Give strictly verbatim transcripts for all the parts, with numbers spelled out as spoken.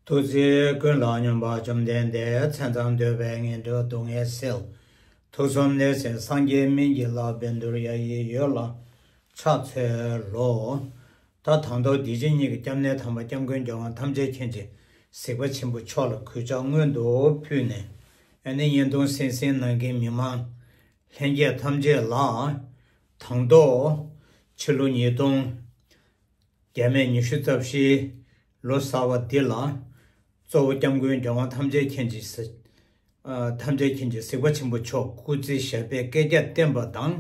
ཐུགས་རྗེ་ཀུན་ལ་སྙོམས་པ་བཅོམ་ལྡན་འདས། མཚན་ཙམ་འདོད་པའི་ངན་འགྲོའི་སྡུག་བསྔལ་སེལ། ཐུགས་གསུམ་ནས་གསན་སངས་རྒྱས་སྨན་གྱི་བླ་བཻ་ཌཱུརྱ་ཡི་འོད་ལ་ཕྱག་འཚལ་ལོ། ད་དང་ཐོག་འདི་ཕྱི་གཉིས་ཀྱི་སྐྱབས་གནས་དམ་པ་སྐྱབས་མགོན་མགོན་དབང་ཐམས་ཅད་མཁྱེན་ཅིང་གཟིགས་པ་ཆེན་པོ་མཆོག་ལ་གུས་ཕྱག་སྔོན་དུ་ཕུལ་ནས། ཨ་ནི་བརྙན་ཐུང་གསན་གཟིགས་གནང་མཁན་མི་མང་ལྷན་རྒྱས་ཐམས་ཅད་ལ། དང་ཐོག་ཕྱི་ལོ་ཉིས་སྟོང་བརྒྱ་མེད་ཉི་ཤུ་རྩ་བཞི་ལོ་གསར་པ་འདི་ལ། གཙོ་བོ་སྐྱབས་མགོན་མགོན་དབང་ཐམས་ཅད་མཁྱེན་ཅིང་གཟིགས། ཨ། ཐམས་ཅད་མཁྱེན་ཅིང་གཟིགས་པ་ཆེན་པོ་མཆོག་སྐུ་ཚེ་ཞབས་པད་བསྐལ་བརྒྱར་བརྟན་པ་དང་།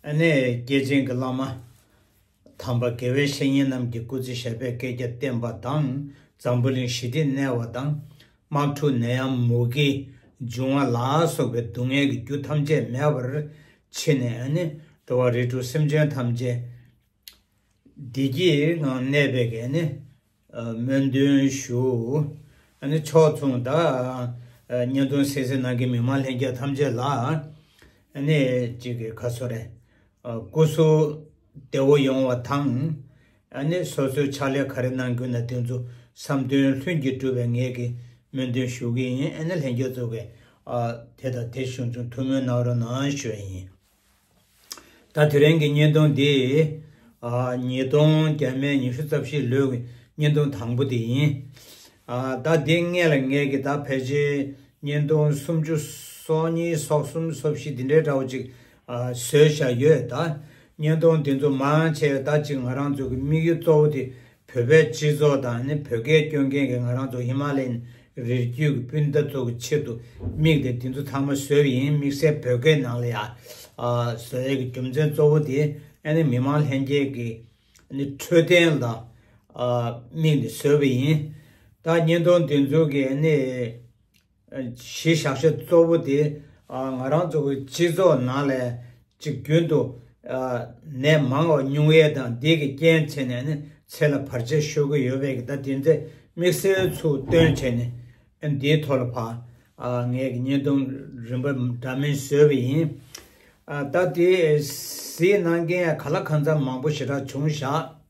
ཨ་ནི་སྐྱེས་ཆེན་གྱི་བླ་མ་དམ་པ་དགེ་བའི་བཤེས་གཉེན་རྣམས་ཀྱི་སྐུ་ཚེ་ཞབས་པད་བསྐལ་བརྒྱར་བརྟན་པ་དང་། འཛམ་བུ་གླིང་ཞི་བདེ་གནས་པ་དང་། དམག་འཁྲུག་ནད་ཡམས་མུ་གེ་འབྱུང་བ་ལ་སོགས་པའི་སྡུག་བསྔལ་གྱི་རྒྱུ་ཐམས་ཅད་མེད་པར་མཆིས་ནས། ཨ་ནི་འགྲོ་བ་རིགས་དྲུག་སེམས་ཅན་ཐམས་ཅད་བདེ་སྐྱིད་ངང་གནས་པའི་གི་ནི་སྨོན་འདུན་ཞུ། ཨ་ནི་ཕྱོགས་མཚུངས་ད་བརྙན་ཐུང་གསན་གཟིགས་གནང་མཁན་མི་མང་ལྷན་རྒྱས་ཐམས་ཅད་ལ། ཨ་ནི་གཅིག་གི་ཁ་སོ་རེ། སྐུ་གཟུགས་བདེ་བོ་ཡོང་བ་དང་། ཨ་ནི་སོ་སོའི་ཕྱག་ལས་ག་རེ་གནང་རྒྱུ་ན་དེ་ཚོ་བསམ་དོན་ལྷུན་གྱིས་འགྲུབ་པའི་ངེད་ཀྱི་སྨོན་འདུན་ཞུ་གི་ཡིན། ཨ་ནི་ལྷན་རྒྱས་ཚོ་གི་དེ་དང་དེ་གཞུང་ཚོ་ཐུགས་སྨོན་གནང་རོགས་གནང་ཞུ་ཡ་ཡིན། ད་དེ་རིང་གི་བརྙན་ཐུང་འདི། ཨ། ཉིས་སྟོང་བརྒྱ་མེད་ཉི་ཤུ་རྩ་བཞི་ལོའི་བརྙན་ཐུང་དང་པོ་དེ་ཡིན། ཨ། ད་འདི་སྔས་ལ་ངས་ཀྱི་ད་ཕལ་ཆེར་བརྙན་ཐུང་སུམ་ཅུ་སོ་གཉིས་སོ་གསུམ་སོ་བཞི་འདི་འདྲའི་འདྲ་བོ་ཅིག་ཨ། བཟོས་བཞག་ཡོད། ད་བརྙན་ཐུང་འདི་ཚོ་མང་ཆེ་བ་ད་ཅིག་ང་རང་ཚོ་གི་དམིགས་ཡུལ་གཙོ་བོ་དེ། བོད་པའི་སྤྱི་ཚོགས་དང་ནི་བོད་སྐད་སྐྱོན་མཁན་གྱི་ང་རང་ཚོ་ཧི་མ་ལ་ཡན་རི་རྒྱུད་ཀྱི་སྤུན་ཟླ་ཚོ་གི་ཆེད་དུ་དམིགས་ཏེ་འདི་ཚོ་ཚང་མ་བཟོས་པ་ཡིན། དམིགས་བསལ་བོད་སྐད་ནང་ལ་ཡ། ཨ། བཟོ་ཡས་ཀྱི་རྒྱུ་མཚན་གཙོ་བོ་དེ་ཨ་ནི་མི་མང་ལྷན་རྒྱས་ཀྱི་ནི་འཕྲོད་བསྟེན་ལ། ཨ། དམིགས་ནས་བཟོས་པ་ཡིན། ད་བརྙན་ཐུང་འདི་ཚོ་གི་ནི། གཞི་བཞག་བྱ་གཙོ་བོ་དེ། ཨ། ང་རང་ཚོ་གི་སྤྱི་ཚོགས་ནང་ལ་ཅིག་རྒྱུན་དུ། ཨ། ནད་མང་བ་མྱོང་ཡས་དང་འདི་གི་རྐྱེན་བྱས་ནས་ནི་ཚེ་ལ་བར་ཆད་ཤོར་གི་ཡོད་པའི་གི་ད་དེ་ཚོ་དམིགས་བསལ་ཚུར་བཏོན་བྱས་ནས། ཨ། འདིའི་ཐོག་ལ་ཕར། ཨ། ངས་ཀྱི་བརྙན་ཐུང་རིམ་པ་འདྲ་མིན་བཟོས་པ་ཡིན། ཨ། ད་དེ་གཟིགས་གནང་མཁན་ག་ལ་གང་འཚམ་མང་པོ་ཞེ་དྲག་བྱུང་བཞག་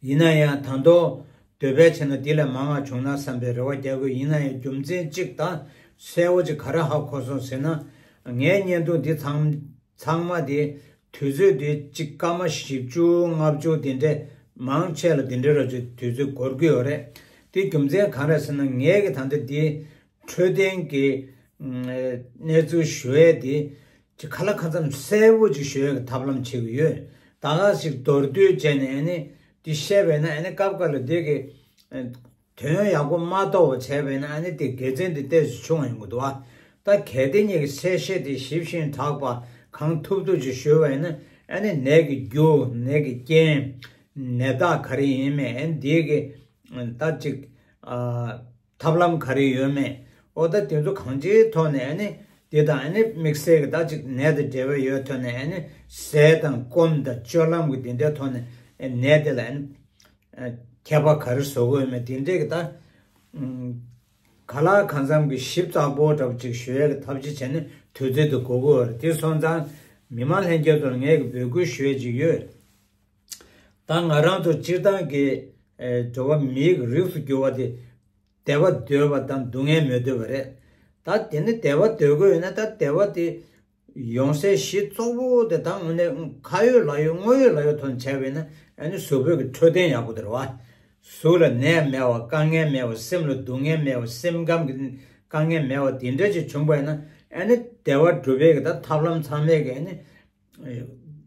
ཡིན་ན་ཡང་ད་དུང་འདོད་པས་བྱས་ན་འདི་ལས་མང་བ་བྱུང་ན་བསམ་པའི་རེ་བ་རྒྱག་གི་ཡོད། ཡིན་ན་ཡང་རྒྱུ་མཚན་གཅིག་དང་གསལ་བོ་གཅིག་ག་རེ་ཧ་གོ་སོང་ཟེར་ན། ངའི་བརྙན་ཐུང་འདི་ཚང་ཚང་མ་དེ་དུས་ཚོད་དེ་གཅིག་སྐར་མ་བཞི་བཅུ་ལྔ་བཅུ་དེ་འདྲས་མང་ཆེ་ལ་དེ་འདྲས་ར་ཅིག་དུས་ཚོད་འགོར་གི་ཡོད་རེད། དེ་རྒྱུ་མཚན་གང་རེད་ཟེར་ན། ངས་ཀྱི་ད་ལྟ་འདི་འཕྲོད་བསྟེན་གྱི་གནས་ཚུལ་ཞུ་ཡས་དེ། ཅིག་ག་ལ་གང་འཚམ་གསལ་པོ་ཅིག་ཞུ་ཡག་གི་ཐབས་ལམ་བྱེད་ཀྱི་ཡོད། ད་ག་ཞིག་མདོར་བསྡུས་བྱས་ནས་ཨ་ནི་འདི་བཤད་པས་ན། ཨ་ནི་སྐབས་འགའ་ལ་འདི་གི་དོན་ཡག་པོ་མ་རྟོགས་པ་བྱས་པས་ན། ཨ་ནི་དེ་དགེ་མཚན་དེ་ཏོག་ཙམ་བྱུང་བ་ཡོང་གི་འདུག་བ། ད་གལ་ཏེ་ངེད་ཀྱི་གསལ་བཤད་དེ་ཞིབ་ཞིང་དྲགས་པ་གང་ཐུབ་ཐུབ་ཅིག་ཞུས་པ་ཡིན་ན། ཨ་ནི་ནད་ཀྱི་རྒྱུ། ནད་ཀྱི་རྐྱེན། ནད་རྟགས་ག་རེ་ཡིན་མིན། ཨ་ནི་འདི་གི་ད་ཅིག་ཨ། ཐབས་ལམ་ག་རེ་ཡོད་མེད། ཨོ་ད་དེ་ཚོ་གང་ཅིའི་ཐོག་ནས་ཨ་ནི་དེ་དང་ཨ་ནི་དམིགས་བསལ་གྱི་ད་ཅིག་ནད་དང་འབྲེལ་བ་ཡོད་ཐོག་ནས། ཨ་ནི་ཟས་དང་སྐོམ་དང་སྤྱོད་ལམ་གྱི་དེ་འདྲའི་ཐོག་ནས་ཨ་ནད་དེ་ལ་ཨ་ནི་ཨ། ཁྱད་པར་ག་རེ་བཟོ་དགོས་ཡོད་མེད། དེ་འདྲའི་གི་ད་ཨུམ། ག་ལ་གང་འཚམ་གྱི་ཞིབ་ཚགས་པོ་འདྲ་པོ་ཅིག་ཞུ་ཡས་ཀྱི་ཐབས་ཤེས་བྱས་ནས་དུས་ཚོད་དེ་འགོར་གྱི་ཡོད་རེད། དེ་སོང་ཙང་མི་མང་ལྷན་རྒྱས་ཚོ་ལ་ངས་ཀྱི་འབོད་སྐུལ་ཞུ་ཡས་ཅིག་ཡོད། ད་ང་རང་ཚོ་སྤྱིར་བཏང་གི་ཨེ། འགྲོ་བ་མིའི་རིགས་སུ་གྱུར་པ་དེ་བདེ་བ་འདོད་པ་དང་སྡུག་བསྔལ་མི་འདོད་པ་རེད། ད་དེ་ནི་བདེ་བ་འདོད་དགོས་ཡོད་ན། ད་བདེ་བ་དེ་ཡོང་སའི་གཞི་གཙོ་བོ་དེ་ད་དངོས་གནས་ཁ་ཡོད་ལག་ཡོད་དངོས་ཡོད་ལག་ཡོད་ཐོག་ནས་བྱས་པ་ཡིན་ན། ཨ་ནི་གཟུགས་པོའི་གི་འཕྲོད་བསྟེན་ཡག་པོ་དེ་རེད་བ། གཟུགས་ལ་ནད་མེད་པ། དཀའ་ངལ་མེད་པ། སེམས་ལ་སྡུག་བསྔལ་མེད་པ། སེམས་ཁམས་ཀྱི་དཀའ་ངལ་མེད་པ་དེ་འདྲ་ཅིག་བྱུང་པ་ཡིན་ན། ཨ་ནི་བདེ་བ་སྒྲུབ་པའི་གི་ད་ཐབས་ལམ་ཚང་མས་གི་ཨ་ནི་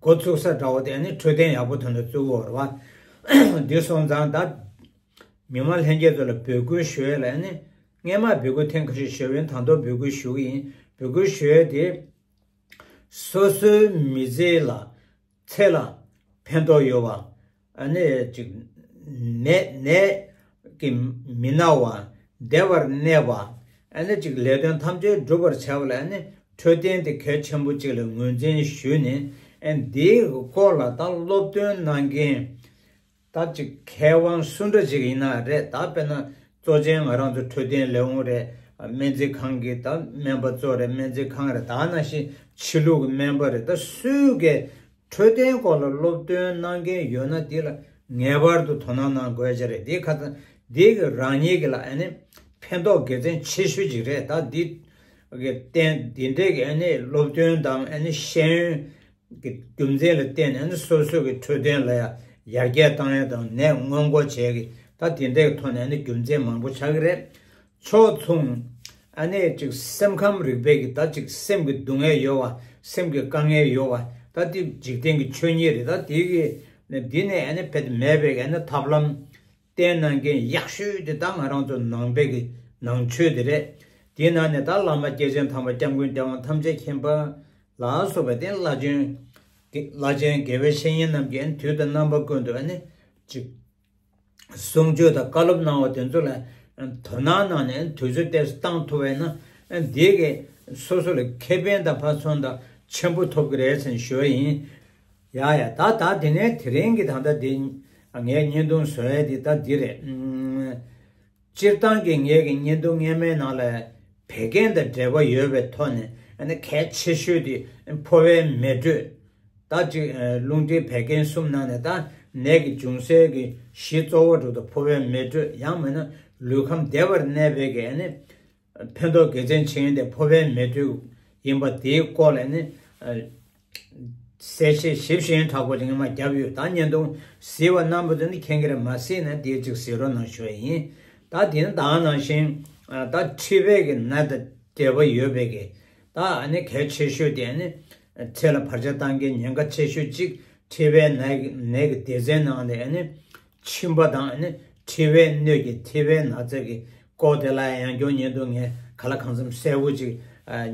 འགོ་ཚུགས་ས་འདྲ་བོ་དེ་ཨ་ནི་འཕྲོད་བསྟེན་ཡག་པོ་དོན་དུ་བཙུགས་ཡོད་རེད་བ། འདི་སོང་ཙང་ད་མི་མང་ལྷན་རྒྱས་ཚོ་ལ་འབོད་སྐུལ་ཞུ་ཡས་ལ། ཨ་ནི་སྔས་མ་འབོད་སྐུལ་ཐེངས་ཁ་ཤས་ཞུས་པ་ཡིན། ད་དུང་འབོད་སྐུལ་ཞུ་གི་ཡིན། འབོད་སྐུལ་ཞུ་ཡས་དེ། སོ་སོའི་མི་ཚེ་ལ་ཚེ་ལ་ཕན་ཐོགས་ཡོད་པ། ཨ་ནི་ཅིག་ནད་ནད་ཀྱིས་མི་ན་བ། བདེ་བར་གནས་པ། ཨ་ནི་ཅིག་ལས་དོན་ཐམས་ཅད་འགྲུབ་པར་བྱ་བ་ལ་ཨ་ནི་འཕྲོད་བསྟེན་དེ་གལ་ཆེན་པོ་ཅིག་ལ་ངོས་འཛིན་ཞུས་ནས། ཨ་འདིའི་སྐོར་ལ་ད་སློབ་སྟོན་གནང་མཁན་ད་ཅིག་མཁས་དབང་སུ་འདྲ་ཅིག་ཡིན་ན་རེད། ད་དཔེར་ན་གཙོ་ཆེན་ང་རང་ཚོ་འཕྲོད་བསྟེན་ལས་ཁུངས་རེད། སྨན་རྩིས་ཁང་གི་ད་སྨན་པ་གཙོ་རེད། སྨན་རྩིས་ཁང་རེད། ད་ནང་བཞིན་ཕྱི་ལུགས་ཀྱི་སྨན་པ་རེད། ད་སུས་གི་འཕྲོད་བསྟེན་སྐོར་ལ་སློབ་སྟོན་གནང་མཁན་ཡོད་ན་དེ་ལ་ངེས་པར་དུ་དོ་སྣང་གནང་དགོས་ཀྱི་རེད། དེ་ཁ་སང་ འདི་གི་རང་ཉིད་ཀྱི་ལ་ཨ་ནི་ཕན་ཐོགས་དགེ་མཚན་ཆེ་ཤོས་ཅིག་རེད། ད་འདི་གི་བརྟེན་འདི་འདྲའི་གི་ཨ་ནི་སློབ་སྟོན་དང་ཨ་ནི་ཤེས་ཡོན་གྱི་རྒྱུ་མཚན་ལ་བརྟེན་ནས་ཨ་ནི་སོ་སོ་གི་འཕྲོད་བསྟེན་ལ་ཡང་ཡར་རྒྱས་བཏང་ཡ་དང་ནད་སྔོན་འགོག་བྱེད་ཀྱི་ད་དེ་འདྲའི་ཐོག་ནས་ཨ་ནི་རྒྱུ་མཚན་མང་པོ་ཆགས་ཀྱི་རེད། ཕྱོགས་མཚུངས་ཨ་ནི་ཅིག་སེམས་ཁམས་རིག་པའི་གི་ད་ཅིག་སེམས་ཀྱི་སྡུག་བསྔལ་ཡོད་བ་སེམས་ཀྱི་དཀའ་ངལ་ཡོད་བ་ད་དེ་འཇིག་རྟེན་གྱི་ཆོས་ཉིད་རེད། ད་དེ་གི་འདི་ནས་ཨ་ནི་ཕེད་མེད་པའི་གི་ཨ་ནི་ཐབས་ལམ་བསྟན་གནང་མཁན་ཡག་ཤོས་དེ་ད་ང་རང་ཚོ་ནང་པའི་གི་ནང་ཆོས་དེ་རེད། དེའི་ནང་ནས་ད་བླ་མ་སྐྱེས་ཆེན་དམ་པ་སྐྱབས་མགོན་རྒྱལ་དབང་ཐམས་ཅད་མཁྱེན་པ་ལ་སོགས་པའི་དེ་བླ་ཆེན་བླ་ཆེན་དགེ་བའི་བཤེས་གཉེན་རྣམས་ཀྱིས་དུས་དང་རྣམ་པ་ཀུན་ཏུ་ཨ་ནི་ཅིག་གསུང་ཆོས་དང་བཀའ་སློབ་གནང་བ་དེ་ཚོ་ལ་དོ་སྣང་གནང་ནས་དུས་ཚོད་ཏོག་ཙམ་བཏང་ཐུབ་པས་ན་འདི་གི་སོ་སོ་ལ་ཁེ་ཕན་དང་ཕན་ཚུན་དང་ཆེན་པོ་ཐོབ་ཀྱི་རེད་ཟེར་ནས་ཞུ་བ་ཡིན། ཡ་ཡ་ད་ད་དེ་ནས་དེ་རིང་གི་ད་ལྟ་འདི་ངས་བརྙན་ཐུང་བཟོ་ཡ་འདི་ད་འདི་རེད། སྤྱིར་བཏང་གི་ངས་ཀྱི་བརྙན་ཐུང་སྔོན་མའི་ནང་ལ་བད་ཀན་དང་འབྲེལ་བ་ཡོད་པའི་ཐོག་ནས་ཨ་ནི་གལ་ཆེ་ཤོས་དེ་ཕོ་བའི་མེ་དྲོད། ད་ཅིག་རླུང་མཁྲིས་བད་ཀན་གསུམ་ནང་ནས་ད་ནད་ཀྱི་འབྱུང་སའི་གི་གཞི་གཙོ་བོ་འགྲོ་ད་ཕོ་བའི་མེ་དྲོད་ཡང་མིན་ན་ལུས་ཁམས་བདེ་བར་གནས་པའི་གི་ཨ་ནི་ཕན་ཐོགས་དགེ་མཚན་ཆེན་དེ་ཕོ་བའི་མེ་དྲོད་ཡིན་པ་དེའི་སྐོར་ལ་ནི། གསལ་བཤད་ཞིབ་ཞིང་དྲག་པོ་ཅིག་ངས་མར་བརྒྱབ་ཡོད། ད་བརྙན་ཐུང་གཟིགས་པ་རྣམ་པ་ཚོ་ནི་མཁྱེན་གྱི་རེད། མ་གཟིགས་ན་དེ་ཅིག་གཟིགས་རོགས་གནང་ཞུ་ཡ་ཡིན། ད་དེ་ནི་ད་ནང་བཞིན་ད་མཁྲིས་པའི་གི་ནད་དང་འབྲེལ་བ་ཡོད་པའི་གི་ད་ཨ་ནི་གལ་ཆེ་ཤོས་དེ་ཨ་ནི་ཚེ་ལ་བར་ཆད་བཏང་མཁན་ཉེན་ཁ་ཆེ་ཤོས་གཅིག་མཁྲིས་པའི་ནད་ནད་ཀྱི་སྡེ་ཚན་ནང་ནས་ཨ་ནི་མཆིན་པ་དང་ཨ་ནི་མཁྲིས་པའི་སྣོད་ཀྱི་མཁྲིས་པའི་ན་ཚ་གི་སྐོར་དེ་ལ་ཡང་སྐྱོར་བརྙན་ཐུང་ངས་ག་ལ་གང་འཚམ་གསལ་པོ་ཅིག་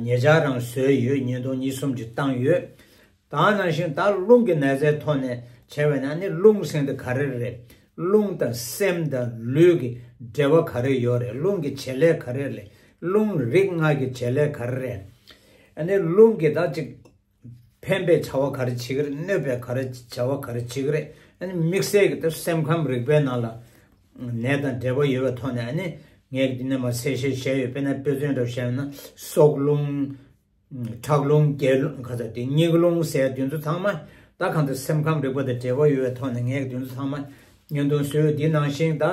ཉེ་ཆར་རང་བཟོས་ཡོད། བརྙན་ཐུང་གཉིས་གསུམ་ཅིག་བཏང་ཡོད། ད་ནང་བཞིན་ད་རླུང་གི་ན་ཚའི་ཐོག་ནས་བྱས་པ་ན་ནི་རླུང་ཟེར་དེ་ག་རེ་རེད། རླུང་དང་སེམས་དང་ལུས་ཀྱི་འབྲེལ་བ་ག་རེ་ཡོད་རེད། རླུང་གི་བྱེད་ལས་ག་རེ་རེད། རླུང་རིགས་ལྔ་གི་བྱེད་ལས་ག་རེ་རེད། ཨ་ནི་རླུང་གི་ད་ཅིག་ཕན་པའི་བྱ་བ་ག་རེ་བྱེད་ཀྱི་རེད། གནོད་པའི་ག་རེ་བྱ་བ་ག་རེ་བྱེད་ཀྱི་རེད། ཨ་ནི་དམིགས་བསལ་གྱི་ད་སེམས་ཁམས་རིག་པའི་ནང་ལ་ནད་དང་འབྲེལ་བ་ཡོད་པའི་ཐོག་ནས་ཨ་ནི་ངས་འདི་ནས་མར་གསལ་བཤད་བྱས་ཡོད། དཔེར་ན་དཔེ་མཚོན་འདྲ་བཤད་ན་སྲོག་རླུང་། ཁྲག་རླུང་། རྒྱལ་རླུང་། ག་ཚ་དེ་སྙིགས་རླུང་ཟེར་དེ་ཚོ་ཚང་མ་ད་གང་ལྟར་སེམས་ཁམས་རིག་པ་དང་འབྲེལ་བ་ཡོད་པའི་ཐོག་ནས་ངས་དེ་ཚོ་ཚང་མ་བརྙན་ཐུང་བཟོས་ཡོད། དེ་ནང་བཞིན་ད་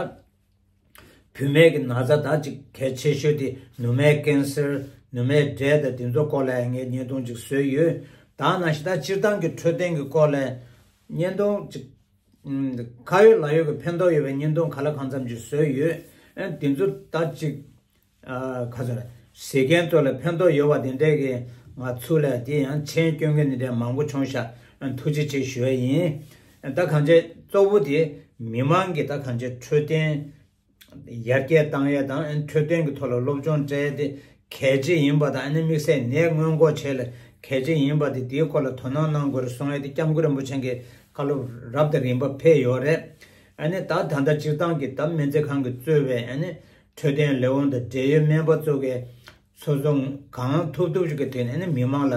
བུད་མེད་ཀྱི་ན་ཚ་ད་ཅིག་གལ་ཆེ་ཤོས་དེ་ནུ་མའི་ཀན་སར། ནུ་མའི་འབྲས་དང་དེ་ཚོ་སྐོར་ལ་ངས་བརྙན་ཐུང་ཅིག་བཟོས་ཡོད། ད་ནང་བཞིན་ད་སྤྱིར་བཏང་གི་འཕྲོད་བསྟེན་གྱི་སྐོར་ལ་བརྙན་ཐུང་ཅིག་ཁ་ཡོད་ལག་ཡོད་ཀྱི་ཕན་ཐོགས་ཡོད་པའི་བརྙན་ཐུང་ག་ལ་གང་འཚམ་ཅིག་བཟོས་ཡོད། ཨ་དེ་ཚོ་ད་ཅིག་ཨ་ག་ཚོད་རེད། གཟིགས་མཁན་ཚོ་ལ་ཕན་ཐོགས་ཡོད་པ་དེ་འདྲས་ཀྱི་ང་ཚུར་ལ་དེ་ཡང་མཆན་སྐྱོན་མཁན་དེ་འདྲས་མང་པོ་བྱུང་ཤག་ཨ་ཐུགས་རྗེ་ཆེ་ཞུ་ཡ་ཡིན། ཨ་ད་གང་ཅི་གཙོ་བོ་དེ་མི་མང་གི་ད་གང་ཅི་འཕྲོད་བསྟེན་ཡར་རྒྱས་བཏང་ཡ་དང་ཨ་འཕྲོད་བསྟེན་གྱི་ཐོག་ལ་སློབ་སྦྱོང་སྤྲད་ཡ་དེ་གལ་ཆེ་ཡིན་པ་དང་། ཨ་ནི་དམིགས་བསལ་ནད་སྔོན་འགོག་བྱེད་ལ་གལ་ཆེ་ཡིན་པ་དེ་དེའི་སྐོར་ལ་དོ་སྣང་གནང་དགོས་རེད་གསུང་ཡ་དེ་སྐྱབས་མགོན་རིན་པོ་ཆེ་གི་བཀའ་སློབ་རབ་དང་རིམ་པ་ཕེབས་ཡོད་རེད། ཨ་ནི་ད་ད་ལྟ་སྤྱིར་བཏང་གི་ད་སྨན་རྩིས་ཁང་གིས་གཙོས་པའི་ཨ་ནི་འཕྲོད་བསྟེན་ལས་དབང་དང་འབྲེལ་ཡོད་སྨན་པ་ཚོ་གིས་སོ་སོ་གང་ཐུབ་ཐུབ་ཅིག་གི་ཐོག་ནས་ཨ་ནི་མི་མང་ལ་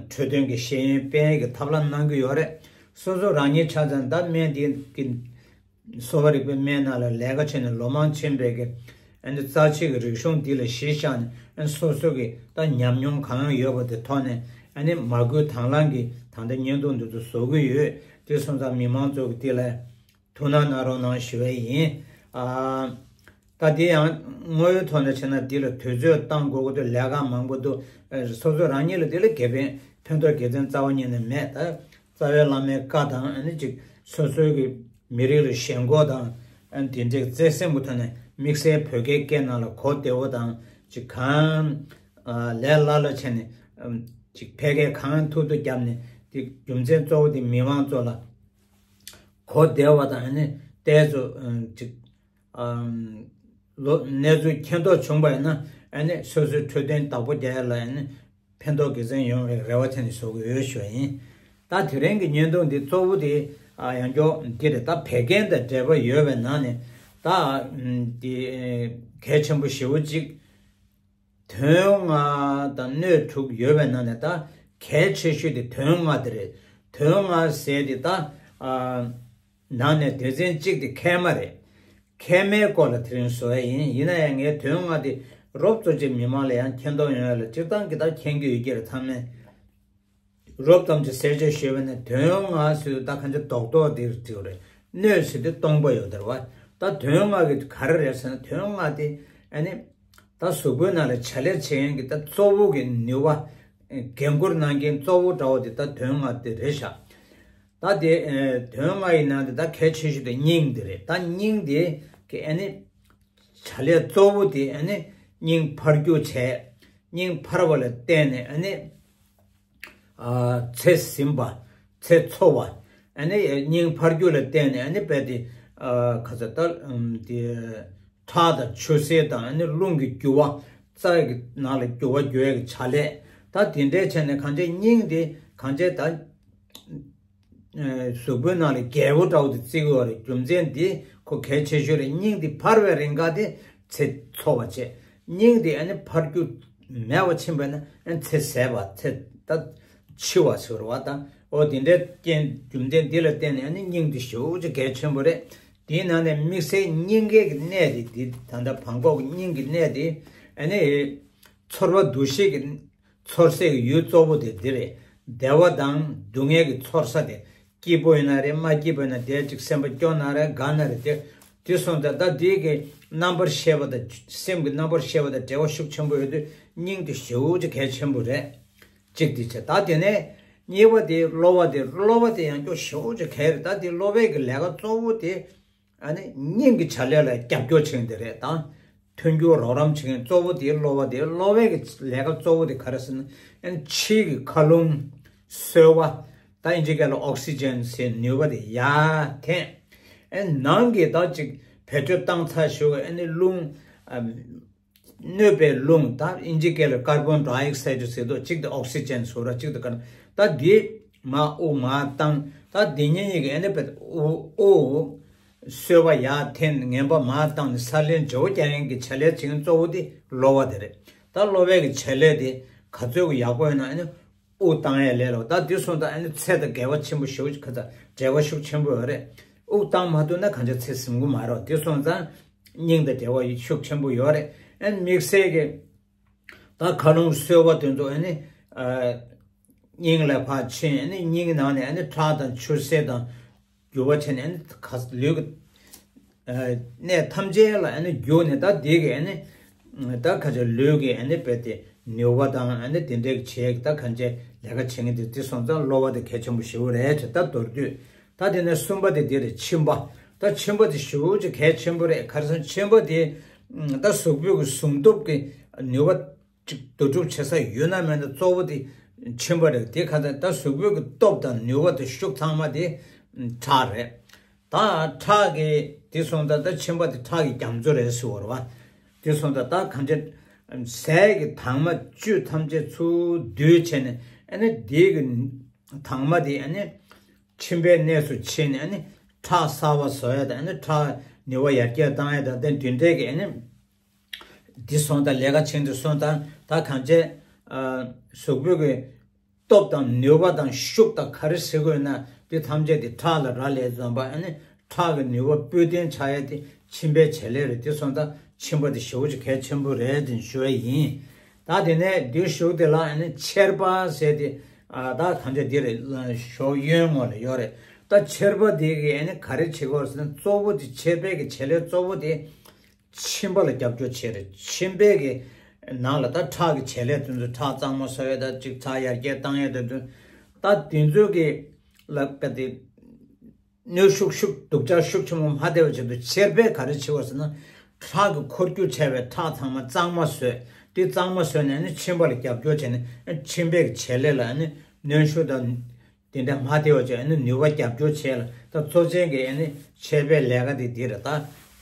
འཕྲོད་བསྟེན་གྱི་ཤེས་ཡོན་སྤེལ་ཡས་ཀྱི་ཐབས་ལམ་གནང་གི་ཡོད་རེད། སོ་སོ་རང་ཉིད་ཆ་ཚང་ད་སྨན་དེ་གི་གསོ་བ་རིག་པའི་སྨན་ནང་ལ་ལས་ཀ་བྱས་ནས་ལོ་མང་ཕྱིན་པའི་གི་ཨ་ནི་རྩ་ཆེ་གི་རིག་གཞུང་འདི་ལ་གཞི་བཞག་ནས་ཨ་ནི་སོ་སོ་གི་ད་ཉམས་མྱོང་གང་ཡོད་པ་དེ་ཐོག་ནས་ཨ་ནི་མ་བསྐུལ་དང་བླངས་ཀྱིས་ད་ལྟ་བརྙན་ཐུང་འདི་ཚོ་བཟོ་གི་ཡོད། དེ་སོང་ཙང་མི་མང་ཚོ་གི་དེ་ལ་ཐུགས་སྣང་གནང་རོགས་གནང་ཞུ་བ་ཡིན། ཨ། ད་དེ་ཡང་དངོས་ཡོད་ཐོག་ནས་བྱས་ན་འདི་ལ་དུས་ཚོད་བཏང་དགོས་ཀྱི་འདུག་ལས་ཀ་མང་པོ་འདུག་ཨ་སོ་སོ་རང་ཉིད་ལ་དེ་ལ་དགེ་ཕན་ཕན་ཐོགས་དགེ་མཚན་རྩ་བ་ཉིད་ནས་མེད། ད་རྩ་བའི་བླ་མའི་བཀའ་དང་ཨ་ནི་ཅིག་སོ་སོའི་གི་མི་རིགས་ལ་ཞེན་ཁོག་དང་ཨ་ནི་དེ་འདྲའི་བརྩེ་སེམས་ཀྱི་ཐོག་ནས་དམིགས་བསལ་བོད་སྐད་སྐད་ནང་ལ་གོ་བདེ་བོ་དང་ཅིག་གང་ཨ་ལས་སླ་སླ་བྱས་ནས་ཨ་ཅིག་ཕལ་སྐད་གང་ཐུབ་ཐུབ་བརྒྱབ་ནས་དེ་རྒྱུ་མཚན་གཙོ་བོ་དེ་མི་མང་ཚོ་ལ་གོ་བདེ་བ་དང་ཨ་ནི་ཏོག་ཙམ་ཨ་ཅིག་ཨམ། ལོ་གནས་ཚུལ་མཁྱེན་རྟོགས་བྱུང་བ་ཡིན་ན་ཨ་ནི་སོ་སོའི་འཕྲོད་བསྟེན་བདག་པོ་རྒྱག་ཡ་ལ་ཨ་ནི་ཕན་ཐོགས་དགེ་མཚན་ཡོང་བའི་རེ་བ་བྱས་ནས་བཟོ་གི་ཡོད་ཞུ་བ་ཡིན། ད་དེ་རིང་གི་བརྙན་ཐུང་འདི་གཙོ་བོ་དེ་ཨ་ཡང་བསྐྱར་འདི་རེད། ད་བད་ཀན་དང་འབྲེལ་བ་ཡོད་པའི་ནང་ནས་ད་ཨམ་འདི་གལ་ཆེན་པོ་ཞེ་པོ་ཅིག་དོན་ལྔ་དང་སྣོད་དྲུག་ཡོད་པའི་ནང་ནས་ད་གལ་ཆེ་ཤོས་དེ་དོན་ལྔ་དེ་རེད། དོན་ལྔ་ཟེར་དེ་ད་ཨ། ནང་ནས་སྡེ་ཚན་གཅིག་དེ་མཁལ་མ་རེད། མཁལ་མའི་སྐོར་ལ་དེ་རིང་བཟོ་ཡ་ཡིན། ཡིན་ན་ཡང་ངས་དོན་ལྔ་དེ་རོབ་ཙམ་ཅིག་མི་མང་ལ་ཡང་མཁྱེན་རྟོགས་ཡོང་ཡ་ལ་སྤྱིར་བཏང་གི་ད་མཁྱེན་གྱི་ཡོད་ཀྱི་རེད་ཚང་མས། རོབ་ཙམ་ཅིག་གསལ་བརྗོད་ཞུས་པ་ན་དོན་ལྔ་ཟེར་དུས་ད་གང་ཅི་རྡོག་རྡོག་དེ་རེད་དྲིས་པ་རེད། སྣོད་ཟེར་དུས་སྟོང་པ་ཡོད་དེ་རེད་བ། ད་དོན་ལྔ་གི་ག་རེ་རེད་ཟེར་ན། དོན་ལྔ་དེ་ཨ་ནི་ད་གཟུགས་པོའི་ནང་ལ་བྱ་ལས་བྱེད་མཁན་གྱི་ད་གཙོ་བོ་གི་ནུས་པ། འགན་འཁུར་གནང་མཁན་གཙོ་བོ་འདྲ་བོ་དེ་ད་དོན་ལྔ་དེ་རེད་ཤག་ད་དེ་དོན་ལྔ་ཡི་ནང་དེ་ད་གལ་ཆེ་ཤོས་དེ་སྙིང་དེ་རེད། ད་སྙིང་དེ་གི་ཨ་ནི་བྱ་ལས་གཙོ་བོ་དེ་ཨ་ནི་སྙིང་འཕར་རྒྱུག་བྱས། སྙིང་འཕར་བ་ལ་བརྟེན་ནས་ཨ་ནི། ཚེ་ཟིན་པ། ཚེ་འཚོ་བ། ཨ་ནི་སྙིང་འཕར་རྒྱུ་ལ་བརྟེན་ནས་ཨ་ནི་རྦད་དེ། ག་ཚོད་ལྟར་དེ། ཁྲག་དང་ཆུ་སེར་དང་ཨ་ནི་རླུང་གི་རྒྱུ་བ། རྩ་གི་ནང་ལ་རྒྱུ་བ་རྒྱུ་ཡས་ཀྱི་བྱ་ལས། ད་དེ་འདྲའི་བྱས་ནས་གང་བྱས་སྙིང་དེ་གང་བྱས་ད། གཟུགས་པོའི་ནང་ལ་རྒྱལ་པོ་འདྲ་བོ་དེ་བརྩི་གི་ཡོད་རེད། རྒྱུ་མཚན་འདི་ཁོ་གལ་ཆེ་ཤོས་རེད། སྙིང་འདི་འཕར་བའི་རིང་ག་དེ་ཚེ་འཚོ་བ་བྱེད། སྙིང་འདི་ཨ་ནི་འཕར་རྒྱུ་མེད་པ་ཕྱིན་པ་ན་ཨ་ནི་ཚེ་ཟད་པ། ཚེ་ད་འཆི་བ་ཟེར་བ་དང་། འོ་དེ་འདྲའི་རྐྱེན་རྒྱུ་མཚན་འདི་ལ་བརྟེན་ནས་ཨ་ནི་སྙིང་འདི་ཞེ་པོ་ཅིག་གལ་ཆེན་པོ་རེད། དེའི་ནང་ནས་དམིགས་བསལ་སྙིང་གའི་གི་གནས་དེ་འདི་ད་ལྟ་བྲང་ཁོག་གི་སྙིང་གི་གནས་དེ་ཨ་ནི་ཚོར་བ་འདུ་ཤེས་ཀྱི། ཚོར་སའི་ཡུལ་གཙོ་བོ་དེ་འདི་རེད། བདེ་བ་དང་སྡུག་བསྔལ་གྱི་ཚོར་ས་དེ། སྐྱིད་པོ་ཡིན་ན་རེད། མ་སྐྱིད་པོ་ཡིན་ན་དེ་ཅིག་སེམས་པ་སྐྱོ་ན་རེད། དགའ་ན་རེད། དེ་དེ་སོང་ཙང་ད་དེའི་གི་རྣམ་པར་ཤེས་པ་དང་སེམས་ཀྱི་རྣམ་པར་ཤེས་པ་དང་འབྲེལ་བ་ཤུགས་ཆེན་པོ་ཡོད་དུས་སྙིང་དེ་ཞེ་པོ་ཅིག་གལ་ཆེན་པོ་རེད། གཅིག་དེ་བྱས། ད་དེ་ནས་གཉིས་པ་དེ་གློ་བ་དེ། གློ་བ་དེ་ཡང་སྐྱོ་ཞེ་པོ་ཅིག་གལ་རེད། ད་དེ་གློ་བའི་གི་ལས་ཀ་གཙོ་བོ་དེ། ཨ་ནི་སྙིང་གི་བྱ་ལས་ལ་རྒྱབ་སྐྱོར་བྱེད་མཁན་དེ་རེད་དང་། མཐུན་འགྱུར་རོགས་རམ་བྱེད་མཁན་གཙོ་བོ་དེ་གློ་བ་དེ། གློ་བའི་གི་ལས་ཀ་གཙོ་བོ་དེ་ག་རེ་ཟེར་ན། ཨ་ནི་ཕྱིའི་གི་མཁའ་རླུང་སོལ་བ། ད་ཨིན་ཇི་སྐད་ལ་ཨོག་སི་ཇན་ཟེར་ནུས་པ་དེ་ཡར་འཐེན། ཨ་ནི་ནང་གི་ད་ཅིག་བེད་སྤྱོད་བཏང་ཚར་ཞུ་གི་ཨ་ནི་རླུང་། ཨ། གནོད་པའི་རླུང་། ད་ཨིན་ཇི་སྐད་ལ་ཀར་བོན་ཌའི་ཨོག་སའིཌ་ཟེར་དུས། གཅིག་དེ་ཨོག་སི་ཇན་ཟེར་ར། གཅིག་དེ་ཀར། ད་འདི་མར་དབུགས་མར་བཏང་། ད་འདི་གཉིས་གཉིས་ཀྱི་ཨ་ནི་བེད་དབུགས་སོལ་བ་ཡར་འཐེན། ངན་པ་མར་བཏང་ནས་ས་ལེན་བྱེད་པོ་རྒྱག་མཁན་གྱི་བྱ་ལས་བྱེད་མཁན་གཙོ་བོ་དེ་གློ་བ་དེ་རེད། ད་གློ་བའི་གི་བྱ་ལས་དེ་ག་ཚོད་ཀྱི་ཡག་པོ་ཡོད་ན་ཨ་ནི་དབུགས་བཏང་ཡས་ལས་ལོ། ད་འདི་སོང་ཙང་ཨ་ནི་ཚེ་དང་འགལ་བ་ཆེན་པོ་ཞེ་པོ་ཅིག་ག་ཚ་འབྲེལ་བ་ཤུགས་ཆེན་པོ་ཡོད་རེད། དབུགས་བཏང་མ་ཐུབ་ན་གང་ཅི་ཚེ་ཟིན་གི་མ་རེད། འདི་སོང་ཙང་སྙིང་དང་འབྲེལ་བ་ཤུགས་ཆེན་པོ་ཡོད་རེད། ཨ་ནི་དམིགས་བསལ་གྱི་ད་མཁའ་རླུང་སོལ་བ་དེ་ཚོ་ཨ་ནི་ཨ་སྙིང་ལ་ཕར་ཕྱིན། ཨ་ནི་སྙིང་ནང་ནས་ཨ་ནི་ཁྲག་དང་ཆུ་སེར་དང་རྒྱུ་བ་ཕྱིན་ནས་ཨ་ནི་ཁ་ལུས་ཀྱི་ཨ་གནས་ཐམས་ཅད་ལ་ཨ་ནི་རྒྱུ་ནི། ད་འདི་གི་ཨ་ནི་ད་ག་ཚོད་ལུས་ཀྱི་ཨ་ནི་རྦད་དེ་ནུས་པ་དང་ཨ་ནི་དེ་འདྲའི་གི་བྱེད་ཀྱི་ད་གང་ཅི་ལས་ཀ་བྱེད་མཁན་དེ། དེ་སོང་ཙང་གློ་བ་དེ་གལ་ཆེན་པོ་ཞེ་པོ་རེད་ཅེས། ད་མདོར་བསྡུས། ད་དེ་ནས་གསུམ་པ་དེ་འདི་རེད། མཆིན་པ། ད་མཆིན་པ་དེ་ཞེ་པོ་ཅིག་གལ་ཆེན་པོ་རེད། ག་རེ་ཟེར་ན་མཆིན་པ་དེ་ད་གཟུགས་པོའི་གི་ཟུངས་སྟོབས་ཀྱི་ནུས་པ་ཅིག་བསྡུ་སྒྲུབ་བྱེད་ས་ཡོད་ན་མེད་ན་གཙོ་བོ་དེ་མཆིན་པ་རེད། དེ་ག་ཚོད་ད་གཟུགས་པོའི་གི་སྟོབས་དང་ནུས་པ་དེ་ཤུགས་ཚང་མ་དེ་ཁྲག་རེད། ད་ཁྲག་གི་དེ་སོང་ཙང་ད་མཆིན་པ་དེ་ཁྲག་གི་རྒྱ་མཚོ་རེད་ཟེར་བ་རེད་བ། དེ་སོང་ཙང་ད་གང་ཅི་ཟས་ཀྱི་དྭངས་མ་བཅུད་ཐམས་ཅད་ཚུར་བསྡུས་བྱས་ནས་ཨ་ནི་དེ་གི་དྭངས་མ་དེ་ཨ་ནི་མཆིན་པའི་གནས་སུ་ཕྱིན་ནས་ཨ་ནི་ཁྲག་གསར་པ་བཟོ་ཡ་དང་། ཨ་ནི་ཁྲག་ནུས་པ་ཡར་རྒྱས་བཏང་ཡ་དང་། དེ་འདི་འདྲའི་གི་ཨ་ནི་འདི་སོང་ཙང་ལས་ཀ་བྱེད་འདི་སོང་ཙང་ད་གང་ཅི་ཨ་གཟུགས་པོའི་གི་སྟོབས་དང་ནུས་པ་དང་ཤུགས་དང་ག་རེ་ཟེར་དགོས་ན་དེ་ཐམས་ཅད་དེ་ཁྲག་ལ་རག་ལས་ཙམ་པ། ཨ་ནི་ཁྲག་གི་ནུས་པ་སྤུས་ལྡན་ཆགས་ཡ་དེ་མཆིན་པའི་བྱེད་ལས་རེད། དེ་སོང་ཙང་མཆིན་པ་དེ་ཞེ་པོ་ཅིག་གལ་ཆེན་པོ་རེད་དེ་ཞུ་ཡ་ཡིན། ད་དེ་ནས་དེ་ཞུ་དེ་ལ་ཨ་ནི་མཆེར་པ་ཟེར་དེ་ཨ་ད་ཐམས་ཅད་དེ་རེད། ཞོགས་གཡོན་ངོས་ལ་ཡོད་རེད། ད་མཆེར་པ་དེ་གི་ཨ་ནི་ག་རེ་བྱེད་དགོས་ཟེར་ན་གཙོ་བོ་དེ་མཆེར་པའི་གི་བྱེད་ལས་གཙོ་བོ་དེ་མཆིན་པ་ལ་རྒྱབ་སྐྱོར་བྱེད་རེད། མཆིན་པའི་གི་ནང་ལ་ད་ཁྲག་གི་བྱེད་ལས་དེ་ཚོ་ཁྲག་གཙང་མ་བཟོ་ཡས་དང་ཅིག་ཚྭ་ཡར་རྒྱས་བཏང་ཡས་དེ་ཚོ་ད་དེ་ཚོ་གི་ལ་ག་དེ་གནོན་ཤུགས་ཤུགས་སྡུག་ཅག་ཤུགས་ཆེན་པོ་མ་ཐེབས་པ་ཆེད་དུ་མཆེར་པས་ག་རེ་བྱེད་པ་ཟེར་ན་ཁྲག་གི་འཁོར་རྒྱུག་བྱས་པའི་ཁྲག་ཚང་མ་གཙང་མ་བཟོས། དེ་གཙང་མ་བཟོས་ནས་ནི་མཆིན་པ་ལ་རྒྱབ་སྐྱོར་བྱས་ནས་མཆིན་པའི་གི་བྱེད་ལས་ལ་ནི་གནོན་ཤུགས་དང་དེ་འདྲ་མ་ཐེབས་པ་བྱས་ནི་ནུས་པ་རྒྱབ་སྐྱོར་བྱས་ལ། ད་གཙོ་ཆེན་གྱི་ནི་མཆེར་པའི་ལས་ཀ་དེ་འདི་རེད། ད་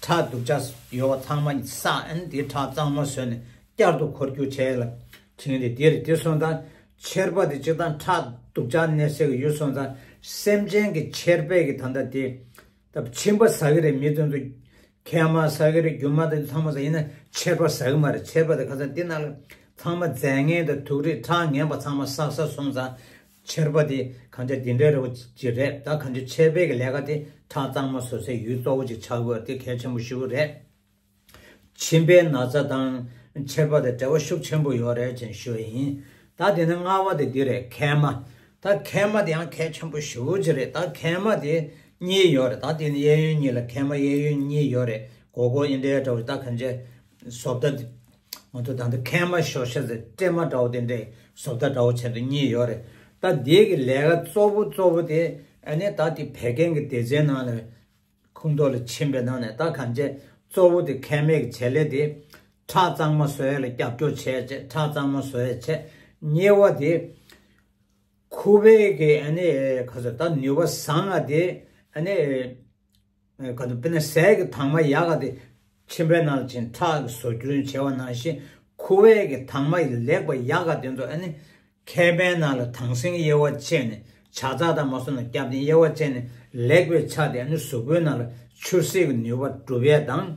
ཁྲག་སྡུག་ཅག་ཡོད་པ་ཚང་མ་བསགས། ཨ་ནི་དེ་ཁྲག་གཙང་མ་བཟོས་ནས་བསྐྱར་དུ་འཁོར་རྒྱུག་བྱས་ལ་བྱེད་མཁན་དེ་འདི་རེད། དེ་སོང་ཙང་མཆེར་པ་དེ་སྤྱིར་བཏང་ཁྲག་སྡུག་ཅག་གནས་སའི་གི་ཡུལ་སོང་ཙང་སེམས་ཅན་གྱི་མཆེར་པའི་གི་ད་ལྟ་དེ་ད་མཆིན་པ་ཟ་གི་རེད། མི་དེ་ཚོ་མཁལ་མ་ཟ་གི་རེད། རྒྱུ་མ་དེ་ཚང་མ་ཟ། ཡིན་ན་མཆེར་པ་ཟ་གི་མ་རེད། མཆེར་པ་དེ་ཁ་སང་འདི་ནང་ལ་ཚང་མ་རྫས་ངན་དང་དུག་རིགས་ཁྲག་ངན་པ་ཚང་མ་བསགས་ས་སོང་ཙང་མཆེར་པ་དེ་གང་ཅི་འདི་འདྲ་རེད་པ་ཅིག་རེད། ད་གང་ཅི་མཆེར་པའི་གི་ལས་ཀ་དེ་ཁྲག་གཙང་མ་བཟོ་སའི་ཡུལ་གཙོ་བོ་ཅིག་ཆགས་དགོས། དེ་གལ་ཆེན་པོ་ཞེ་པོ་རེད། མཆིན་པའི་ན་ཚ་དང་མཆེར་པ་དང་འབྲེལ་བ་ཤུགས་ཆེན་པོ་ཡོད་རེད་ཅེས་ཞུ་བ་ཡིན། ད་དེ་ནས་ལྔ་པ་དེ་འདི་རེད། མཁལ་མ། ད་མཁལ་མ་དེ་ཡང་གལ་ཆེན་པོ་ཞེ་པོ་ཅིག་རེད། ད་མཁལ་མ་དེ་ གཉིས་ཡོད་རེད། ད་དེ་ནི་གཡས་གཡོན་གཉིས་ལ་མཁལ་མ་གཡས་གཡོན་གཉིས་ཡོད་རེད། སྒོར་སྒོར་འདི་འདྲའི་འདྲ་བོ། ད་གང་ཅི་བཟོ་ལྟ་དེ་ང་ཚོ་ད་ལྟ་མཁལ་མ་ཤོར་ཤ་ཟེར་སྲན་མ་འདྲ་བོ་དེ་འདྲའི་བཟོ་ལྟ་འདྲ་བོ་བྱས་ཏེ་གཉིས་ཡོད་རེད། ད་འདི་གི་ལས་ཀ་གཙོ་བོ་གཙོ་བོ་དེ་ཨ་ནི་ད་དེ་བད་ཀན་གྱི་སྡེ་ཚན་ནང་ལ་ཁོངས་གཏོགས་ལ་ཕྱིན་པའི་ནང་ནས། ད་གང་ཅི་གཙོ་བོ་དེ་མཁལ་མའི་གི་བྱེད་ལས་དེ་ཁྲག་གཙང་མ་བཟོ་ཡ་ལ་རྒྱབ་སྐྱོར་བྱས་བྱས། ཁྲག་གཙང་མ་བཟོ་ཡ་བྱས། གཉིས་པ་དེ་ཁུ་བའི་གི་ཨ་ནི་ག་ཚོད་ད་ནུས་པ་བཟང་ང་དེ་ཨ་ནི་ག་ཚོད་དཔེར་ན་ཟས་ཀྱི་དྭངས་མ་ཡག་ག་དེ་མཆིན་པའི་ནང་ལ་ཕྱིན་ཁྲག་གི་བཟོ་སྐྲུན་བྱས་པ་ནང་བཞིན། ཁུ་བའི་གི་དྭངས་མ་ཡི་ལེགས་པ་ཡག་ག་དེ་ཚོ་ཨ་ནི་མཁལ་མའི་ནང་ལ་དྭངས་སིང་དབྱེ་བ་ཕྱེ་ནས། ཇ་ཚགས་དང་མ་སོ་ན་རྒྱབ་ནས་དབྱེ་བ་ཕྱེ་ནས་ལེགས་པའི་ཆ་དེ་ཨ་ནི་གཟུགས་པོའི་ནང་ལ་ཆུ་སེར་གྱི་ནུས་པ་སྒྲུབ་ཡས་དང་།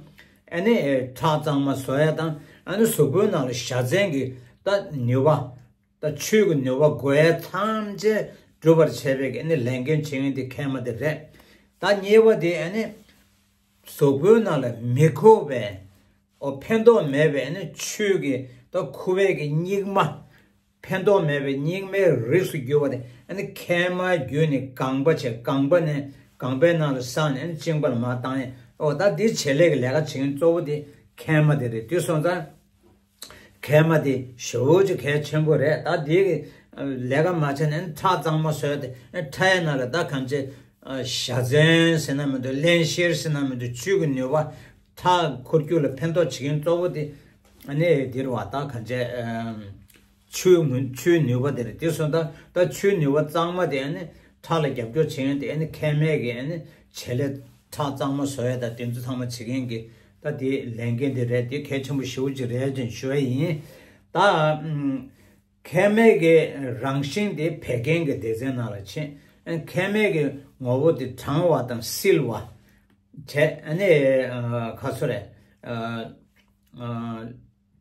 ཨ་ནི་ཁྲག་གཙང་མ་བཟོ་ཡས་དང་། ཨ་ནི་གཟུགས་པོའི་ནང་ལ་བཞའ་ཚན་གྱི་ད་ནུས་པ། ད་ཆུ་གི་ནུས་པ་དགོས་ཡས་ཐམས་ཅད་སྒྲུབ་པར་བྱེད་པའི་གི་ཨ་ནི་ལས་འགན་བྱེད་མཁན་དེ་མཁལ་མ་དེ་རེད། ད་གཉིས་པ་དེ་ཨ་ནི་གཟུགས་པོའི་ནང་ལ་མི་དགོས་པའི། ཨོ་ཕན་ཐོགས་མེད་པའི་ཨ་ནི་ཆུ་གི་ད་ཁུ་བའི་གི་སྙིགས་མ། ཕན་ཐོགས་མེད་པའི་སྙིགས་མའི་རིགས་སུ་གྱུར་པ་དེ་ཨ་ནི་མཁལ་མ་བརྒྱུད་ནས་ལྒང་པ་བྱས། ལྒང་པ་ནས་ལྒང་པའི་ནང་ལ་ཟགས་ནས་ཨ་ནི་གཅིན་པ་ལ་མར་བཏང་ཡས། ཨོ་ད་འདི་བྱེད་ལས་ཀྱི་ལས་ཀ་བྱེད་མཁན་གཙོ་བོ་དེ་མཁལ་མ་དེ་རེད། དེ་སོང་ཙང་མཁལ་མ་དེ་ཞེ་པོ་ཅིག་གལ་ཆེན་པོ་རེད། ད་འདི་གི་ལས་ཀ་མ་བྱས་ན་ཨ་ནི་ཁྲག་གཙང་མ་བཟོས་ཏེ་ཨ་ནི་ཁྲག་ཡའི་ནང་ལ་ད་གང་ཅི་བཞའ་ཚན་ཟེར་ན་མི་འདུག་རླན་གཤེར་ཟེར་ན་མི་འདུག་ཆུ་གི་ནུས་པ། ཁྲག་འཁོར་རྒྱུག་ལ་ཕན་ཐོགས་བྱེད་མཁན་གཙོ་བོ་དེ་ཨ་ནི་འདིར་བ། ད་གང་ཅི་ཆུའི་ངོ་ཆུའི་ནུས་པ་དེ་རེད། དེ་སོང་ད་ད་ཆུའི་ནུས་པ་གཙང་མ་དེ་ཨ་ནི་ཁྲག་ལ་རྒྱབ་སྐྱོར་བྱེད་མཁན་དེ་ཨ་ནི་མཁལ་མའི་གི་ཨ་ནི་བྱེད་ལས། ཁྲག་གཙང་མ་བཟོ་ཡས་ད་དེ་ཚོ་ཚང་མ་བྱེད་མཁན་གྱི་ད་དེ་ལས་འགན་དེ་རེད། དེ་གལ་ཆེན་པོ་ཞེ་པོ་ཅིག་རེད་ཅེས་ཞུ་ཡ་ཡིན། ད་ཨམ། མཁལ་མའི་གི་རང་བཞིན་དེ་བད་ཀན་གྱི་སྡེ་ཚན་ནང་ལ་ཕྱིན། མཁལ་མའི་གི་ངོ་བོ་དེ་གྲང་བ་དང་བསིལ་བ་བྱས། ཨ་ནི་ཨ་ག་ཚོད་རེད། ཨ་ཨ་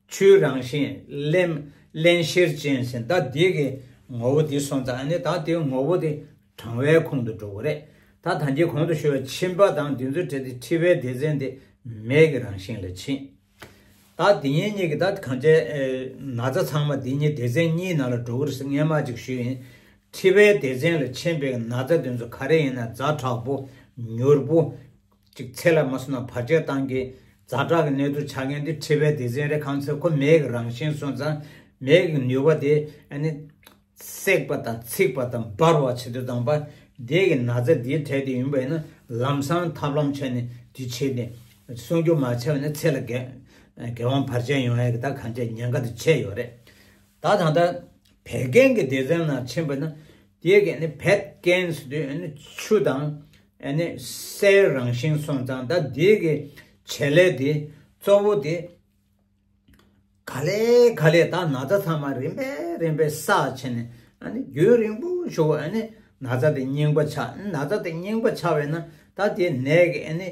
ཆུའི་རང་བཞིན་རླན་རླན་གཤེར་ཅན་ཟེར། ད་འདི་གི་ངོ་བོ་འདི་སོང་ཙང་ཨ་ནི་ད་དེའི་ངོ་བོ་དེ་གྲང་བའི་ཁོངས་སུ་འགྲོ་གི་རེད། ད་ད་གིན་གོང་དུ་ཞུས་པའི་མཆིན་པ་དང་དེ་ཚོའི་གྲས་དེ་མཁྲིས་པའི་སྡེ་ཚན་དེ་མེ་གི་རང་བཞིན་ལ་ཕྱིན། ད་དེ་གཉིས་གཉིས་ཀྱི་ད་གང་ཅི་ཨེ་ན་ཚ་ཚང་མ་དེ་གཉིས་སྡེ་ཚན་གཉིས་ནང་ལ་འགྲོ་གི་རེད་ཟེར་སྔན་མ་ཅིག་ཞུས་ཡིན། མཁྲིས་པའི་སྡེ་ཚན་ལ་ཕྱིན་པའི་ན་ཚ་དེ་ཚོ་ག་རེ་ཡིན་ན་ཛ་དྲག་པོ། མྱུར་པོ། ཅིག་ཚེ་ལ་མ་སོང་ན་བར་ཆད་བཏང་གི་ཛ་དྲག་གི་གནས་ཚུལ་ཆགས་མཁན་དེ་མཁྲིས་པའི་སྡེ་ཚན་རེད། གང་ཚེ་ཁོ་མེ་གི་རང་བཞིན་སོང་ཙང་མེ་གི་ནུས་པ་དེ་ཨ་ནི་བསྲེག་པ་དང་འཚིག་པ་དང་འབར་བ་བྱེད་དུ་བཏང་པ། དེ་གི་ན་ཚ་དེའི་གྲས་དེ་ཡིན་པ་ཡིན་ན་ལམ་སང་ཐབས་ལམ་བྱས་ནས་དེ་བྱས་ནས་སྲུང་སྐྱོབ་མ་བྱས་པ་ན་ཚེ་ལ་འགལ་འགལ་དབང་བར་ཆད་ཡོང་ཡ་གི་ད་གང་ཅི་ཉེན་ཁ་དེ་ཆེ་ཡོད་རེད། ད་ད་ལྟ་བད་ཀན་གྱི་སྡེ་ཚན་ནང་ཕྱིན་པ་ན་དེ་གི་ཨ་ནི་བད་ཀན་ཟེར་དུས་ཨ་ནི་ཆུ་དང་ཨ་ནི་སའི་རང་བཞིན་སོང་ཙང་ད་དེ་གི་བྱེད་ལས་དེ་གཙོ་བོ་དེ་ག་ལེ་ག་ལེ་ད་ན་ཚ་ཚང་མ་རིམ་པས་རིམ་པས་བསགས་བྱས་ནས་ཨ་ནི་རྒྱུན་རིང་པོ་ཞིག་ཨ་ནི་ན་ཚ་དེ་རྙིང་པ་ཆགས། ན་ཚ་དེ་རྙིང་པ་ཆགས་པས་ན་ད་དེ་ནད་ཀྱི་ཨ་ནི་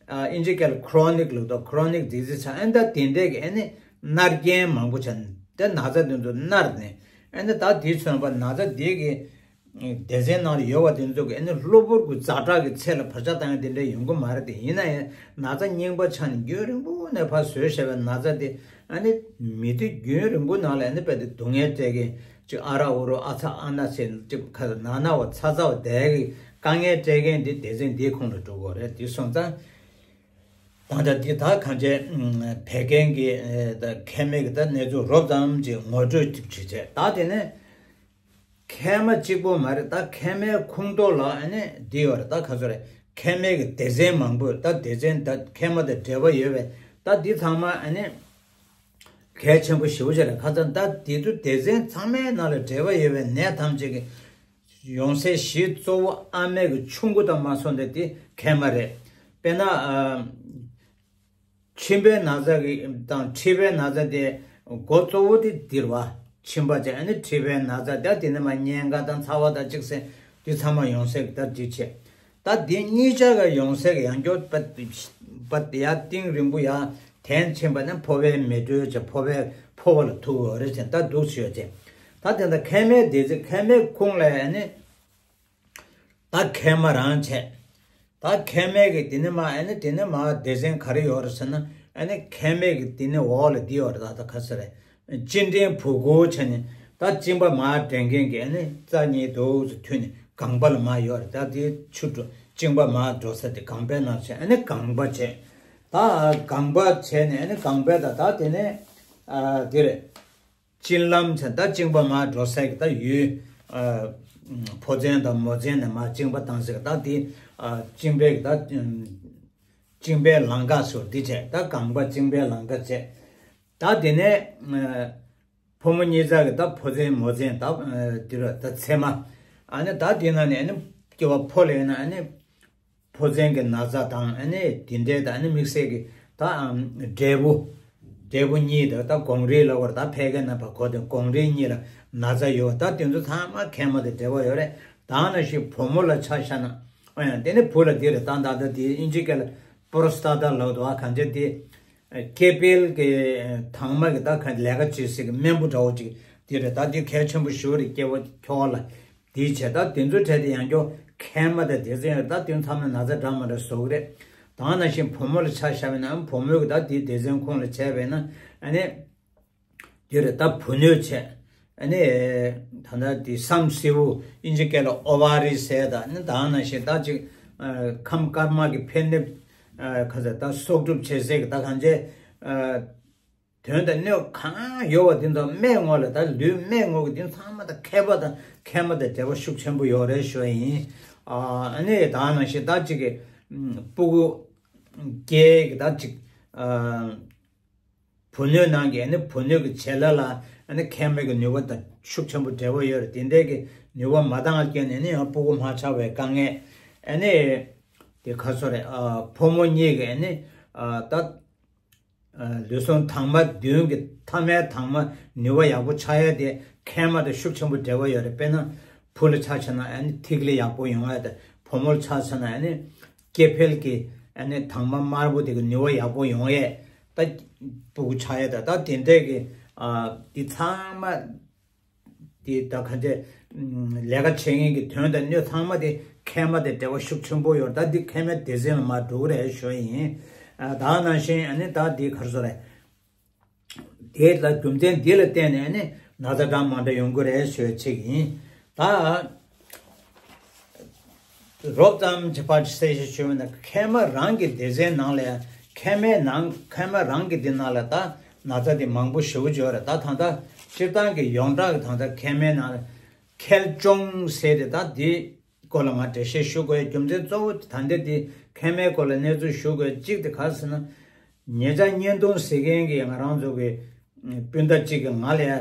ཨ་ཨིན་ཇི་སྐད་ལ་ཁྲོ་ནིག་ལབ་དོ། ཁྲོ་ནིག་ཌི་ཟི་ཛི་ཆགས། ཨ་ནི་ད་དེ་འདྲས་ཀྱི་ཨ་ནི་མནར་རྐྱེན་མང་པོ་ཆགས། དེ་ན་ཚ་དེ་ཚོ་མནར་ནས་ཨ་ནི་ད་དེ་མཚོན་པ་ན་ཚ་དེ་གི་སྡེ་ཚན་ནང་ལ་ཡོད་པ་དེ་ཚོ་གི་ཨ་ནི་གློ་བུར་གྱི་ཛ་དྲག་གི་ཚེ་ལ་བར་ཆད་བཏང་ཡ་དེ་འདྲ་ཡོང་གི་མ་རེད་དེ། ཡིན་ན་ཡང་ན་ཚ་རྙིང་པ་ཆགས་ནས་རྒྱུན་རིང་པོ་ནས་ཕར་བཟོས་བཞག་པའི་ན་ཚ་དེ་ཨ་ནི་མི་དེ་རྒྱུན་རིང་པོ་ནང་ལ་ཨ་ནི་དཔེ་དེ་སྡུག་བསྔལ་སྤྲད་མཁན་ཅིག་ཨ་ར་འུ་རུ་ཨ་ཚ་ཨ་ན་ཟེར་ཅིག་ཁ་ན་ན་བ་ཚ་ཚ་བ་དེ་གི་དཀའ་ངལ་སྤྲད་མཁན་དེ་སྡེ་ཚན་འདིའི་ཁོངས་ལ་འགྲོ་གི་རེད། དེ་སོང་ཙང་ད་ལྟ་འདི་ད་གང་ཅི་བད་ཀན་གྱི་ད་མཁལ་མའི་གི་ད་གནས་ཚུལ་རོབ་ཙམ་ཅིག་ངོ་སྤྲོད་ཅིག་བྱས་བྱས། ད་དེ་ནས་མཁལ་མ་གཅིག་པོ་མ་རེད། ད་མཁལ་མའི་ཁོངས་གཏོགས་ལ་ཨ་ནི་འདི་ཡོད་རེད། ད་ག་ཚོད་རེད། མཁལ་མའི་གི་སྡེ་ཚན་མང་པོ་ཡོད། ད་སྡེ་ཚན་ད་མཁལ་མ་དང་འབྲེལ་བ་ཡོད་པས་ད་འདི་ཚང་མ་ཨ་ནི་གལ་ཆེན་པོ་ཞེ་པོ་ཅིག་རེད། ཁ་སང་ད་འདི་ཚོ་སྡེ་ཚན་ཚང་མའི་ནང་ལ་འབྲེལ་བ་ཡོད་པའི་ནད་ཐམས་ཅད་ཀྱི་ཡོང་སའི་གཞི་གཙོ་བོ་ཨ་མའི་གི་ཆུང་ཀུ་དང་མ་སོང་སྟེ་དེ་མཁལ་མ་རེད། དཔེར་ན་ཨ། མཆིན་པའི་ན་ཚ་གི་དང་མཁྲིས་པའི་ན་ཚ་དེ་འགོ་གཙོ་བོ་དེ་འདིར་བ། མཆིན་པ་བྱས་ཨ་ནི་མཁྲིས་པའི་ན་ཚ་དེ་དེ་ནས་མ་གཉན་ཁ་དང་ཚ་བ་དང་གཅིག་སེ་དེ་ཚང་མ་ཡོང་སའི་གི་ད་འདི་བྱས། ད་འདི་གཉིས་ཆ་ག་ཡོང་སའི་གི་ཡང་སྐྱོ་པ་པ་ཡ་གཏིང་རིང་པོ་ཡ་དན་ཕྱིན་པ་ནི་ཕོ་བའི་མེ་དྲོད་ཀྱི་ཕོ་བའི་ཕོ་བ་ལ་ཐུག་ཡོད་རེད་ཅེས་ད་འདུག་ཞུ་ཡོད་ཅེས། ད་དེ་འདྲ་མཁལ་མའི་སྡེ་ཚན་མཁལ་མའི་ཁོངས་ལ་ཨ་ནི། ད་མཁལ་མ་རང་བྱས། ད་མཁལ་མའི་གི་དེ་ནི་མ་ཨ་ནི་དེ་ནི་མ་སྡེ་ཚན་ག་རེ་ཡོད་རེད་ཟེར་ན་ཨ་ནི་མཁལ་མའི་གི་དེ་ནི་འོག་ལ་འདི་ཡོད་རེད། ད་ད་ག་ཟེར་རེད། གཅིན་ཕྲན་བུ་གུ་བྱས་ནས་ད་གཅིན་པ་མ་འདྲེན་མཁན་གྱི་ཨ་ནི་རྩ་གཉིས་འདུག་སེ་མཐུད་ནས་ལྒང་པ་ལ་མ་ཡོད་རེད། ད་དེ་ཆུ་འགྲོ་ གཅིན་པ་མར་འགྲོ་ས་དེ་ལྒང་པའི་ནང་བྱས། ཨ་ནི་ལྒང་པ་བྱས། ད་ལྒང་པ་བྱས་ནས་ཨ་ནི་ལྒང་པའི་ད་ད་དེ་ནས་ཨ་དེ་རེད། གཅིན་ལམ་བྱས། ད་གཅིན་པ་མར་འགྲོ་ས་གི་ད་ཡུལ་ཨ་ཕོ་མཚན་དང་མོ་མཚན་ནས་མར་གཅིན་པ་བཏང་ས་གི་ད་དེ་ཨ་གཅིན་པའི་གི་ད་གཅིན་པའི་ལམ་ཁ་ཟེར་དེ་བྱས། ད་ལྒང་པ་གཅིན་པའི་ལམ་ཁ་བྱས། ད་དེ་ནས་ཨ་ཕོ་མོ་གཉིས་ཆ་གི་ད་ཕོ་མཚན་མོ་མཚན་ད་ཨ་དེ་ར་ད་མཚན་མ། ཨ་ནི་ད་དེ་ན་ནས་ཨ་ནི་སྐྱེ་བ་ཕོ་ལ་ཡིན་ན་ཨ་ནི་ཕོ་མཚན་གྱི་ན་ཚ་དང་། ཨ་ནི་དེ་འདྲའི་ད་ཨ་ནི་དམིགས་བསལ་གྱི་ད་ཨམ་འབྲས་བུ། འབྲས་བུ་གཉིས་དང་ད་གོང་རིལ་ལབ་པར་ད་ཕལ་སྐད་ནང་ཕར་གོ་དེ་གོང་རིལ་གཉིས་ལ་ན་ཚ་ཡོད། ད་དེ་ཚོ་ཚང་མ་མཁལ་མ་དང་འབྲེལ་བ་ཡོད་རེད། ད་ནང་བཞིན་བུ་མོ་ལ་ཆ་བཞག་ན། ཨ་ཡང་དེ་ནི་བུ་ལ་དེ་རེད། ད་ད་ད་དེ་ཨིན་ཇི་སྐད་ལ་པོ་རོ་སི་ཊ་ཊ་ལབ་འདུག་ཨ་གང་ཅི་དེ། སྐེ་འཕེལ་གྱི་དྭངས་མ་གི་ད་ག་ལས་ཀ་བྱེད་སའི་གི་རྨེན་བུ་འདྲ་བོ་ཅིག་དེ་རེད། ད་དེ་གལ་ཆེན་པོ་ཞེ་པོ་རེད། སྐྱེ་བ་ཁྱོ་ག་ལ། དེའི་ཆེད་ད་དེ་ཚོའི་གྲས་དེ་ཡང་སྐྱོ་མཁལ་མ་དང་སྡེ་ཚན་ཡོད། ད་དེ་ཚང་མ་ན་ཚ་འདྲ་མ་འདྲ་བཟོ་གི་རེད། ད་ནང་བཞིན་བུ་མོ་ལ་ཆ་བཞག་པ་ཡིན་ན་བུ་མོའི་གི་ད་དེའི་སྡེ་ཚན་ཁོངས་ལ་བྱས་པ་ཡིན་ན་ཨ་ནི། དེ་རེད། ད་བུ་སྣོད་བྱས། ཨ་ནི། ད་ལྟ་དེ་སམ་སེའུ་ཨིན་ཇི་སྐད་ལ་ཨོ་ཝ་རི་ཟེར། ད་ནི་ད་ནང་བཞིན་ད་ཅིག་ཨ་ཁམས་དཀར་དམར་གྱི་འཕེལ་འགྲིབ་ཨ་ག་ཟེར་ད་གསོག་སྒྲུབ་བྱེད་སའི་གི་ད་གང་ཅི་ཨ་དོན་དང་སྣོད་གང་ཡོད་པ་དེ་ཚོ་སྨད་ངོས་ལ་ད་ལུས་སྨད་ངོས་ཀྱི་དེ་ཚང་མ་ད་མཁལ་པ་དང་མཁལ་མ་དང་འབྲེལ་བ་ཤུགས་ཆེན་པོ་ཡོད་རེད་ཞུ་བ་ཡིན། ཨ་ཨ་ནི་ད་ནང་བཞིན་ད་ཅིག་གི་ཨམ་སྤུ་གུ་སྐྱེ་གི་ད་ཅིག་ཨ་བུ་སྣོད་ནང་གི་ཨ་ནི་བུ་སྣོད་ཀྱི་བྱེད་ལས་ལ་ཨ་ནི་མཁལ་མའི་གི་ནུས་པ་དང་ཤུགས་ཆེན་པོ་འབྲེལ་བ་ཡོད་རེད། དེ་འདྲའི་གི་ནུས་པ་མ་འདང་བའི་རྐྱེན་ནས་ཨ་ནི་ཡང་སྤུ་གུ་མ་ཆགས་པའི་དཀའ་ངལ། ཨ་ནི་དེ་ག་ཚོད་རེད། ཨ་ཕོ་མོ་གཉིས་ཀྱི་ཨ་ནི་ཨ་ད། ལུས་ཟུངས་དྭངས་མ་བདུན་གྱི་ཐ་མའི་དྭངས་མ་ནུས་པ་ཡག་པོ་ཆགས་ཡ་དེ་མཁལ་མ་དང་ཤུགས་ཆེན་པོ་འབྲེལ་བ་ཡོད་རེད། དཔེར་ན་བུ་ལ་ཆ་བཞག་ན་ཨ་ནི་ཐིག་ལེ་ཡག་པོ་ཡོང་ཡ་དང་། བུ་མོ་ལ་ཆ་བཞག་ན་ཨ་ནི་སྐེ་འཕེལ་གྱི་ཨ་ནི་དྭངས་མ་དམར་པོ་དེ་གི་ནུས་པ་ཡག་པོ་ཡོང་ཡས། ད་སྤུ་གུ་ཆགས་ཡ་དང་ད་དེ་འདྲས་ཀྱི་ཨ་དེ་ཚང་མ། དེ་ད་ག་འདྲས་ལས་ཀ་བྱེད་མཁན་གྱི་དོན་དང་སྣོད་ཚང་མ་དེ་མཁལ་མ་དེ་འབྲེལ་བ་ཤུགས་ཆེན་པོ་ཡོད། ད་འདི་མཁལ་མའི་སྡེ་ཚན་ལ་མར་འགྲོ་གི་རེད་ཞུ་ཡ་ཡིན། ཨ་ད་ནང་བཞིན་ཨ་ནི་ད་འདི་ག་རེ་ཟེར་རེད། དེ་ལ་རྒྱུ་མཚན་འདི་ལ་བརྟེན་ནས་ཨ་ནི་ན་ཚ་འདྲ་མ་འདྲ་ཡོང་གི་རེད་ཞུ་ཡ་གཅིག་ཡིན། ད། རོབ་ཙམ་གྱི་ཕར་གསལ་བཤད་ཞུས་པ་ན་མཁལ་མ་རང་གི་སྡེ་ཚན་ནང་ལ་ཡང་མཁལ་མའི་ནང་མཁལ་མ་རང་གི་འདི་ནང་ལ་ད་ན་ཚ་འདི་མང་པོ་ཞེ་པོ་ཅིག་ཡོད་རེད། ད་ད་ལྟ་སྤྱིར་བཏང་གི་ཡོངས་གྲགས་ཀྱི་ད་ལྟ་མཁལ་མའི་ནང་ལ་མཁལ་གཅོང་ཟེར་ཏེ་ད་འདི་སྐོར་ལ་ང་འགྲེལ་བཤད་ཞུ་དགོས་རྒྱུ་མཚན་གཙོ་བོ་ད་ལྟ་འདི་མཁལ་མའི་སྐོར་ལ་གནས་ཚུལ་ཞུ་དགོས་གཅིག་དེ་ག་རེ་ཟེར་ན། ཉེ་ཆར་བརྙན་ཐུང་གཟིགས་མཁན་གྱི་ང་རང་ཚོ་གི་སྤུན་ཟླ་གཅིག་གིས་ང་ལ་ཡ།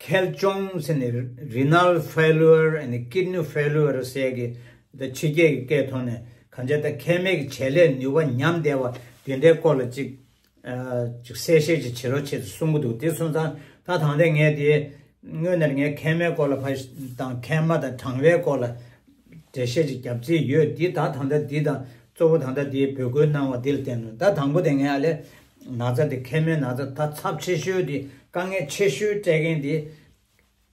མཁལ་གཅོང་ཟེར་ནས་renal failure and kidney failure ཟེར་གི་ད་ཕྱི་རྒྱལ་གྱི་སྐད་ཐོག་ནས་གང་ཅི་ད་མཁལ་མའི་གི་བྱེད་ལས་ནུས་པ་ཉམས་བསྡད་པ་དེ་འདྲའི་སྐོར་ལ་ཅིག་ཨ་ཅིག་གསལ་བཤད་ཅིག་བྱེད་རོགས་བྱེད་ཅེས་གསུང་གི་འདུག་དེ་སོང་ཙང་ད་ད་ལྟ་ངས་དེ་དངོས་གནས་ངས་མཁལ་མའི་སྐོར་ལ་ཕ་དང་མཁལ་མ་དང་གྲང་བའི་སྐོར་ལ་འགྲེལ་བཤད་ཅིག་རྒྱབ་རྩིས་ཡོད། དེ་ད་ད་ལྟ་འདི་དང་གཙོ་བོ་ད་ལྟ་དེའི་འབོད་སྐུལ་གནང་བ་འདི་ལ་བརྟེན་ནས་ད་དང་པོ་དེ་ངས་ཨ་ལས་ན་ཚ་དེ་མཁལ་མའི་ན་ཚ་ད་ཚབས་ཆེ་ཤོས་དེ་དཀའ་ངལ་ཆེ་ཤོས་སྤྲད་མཁན་དེ།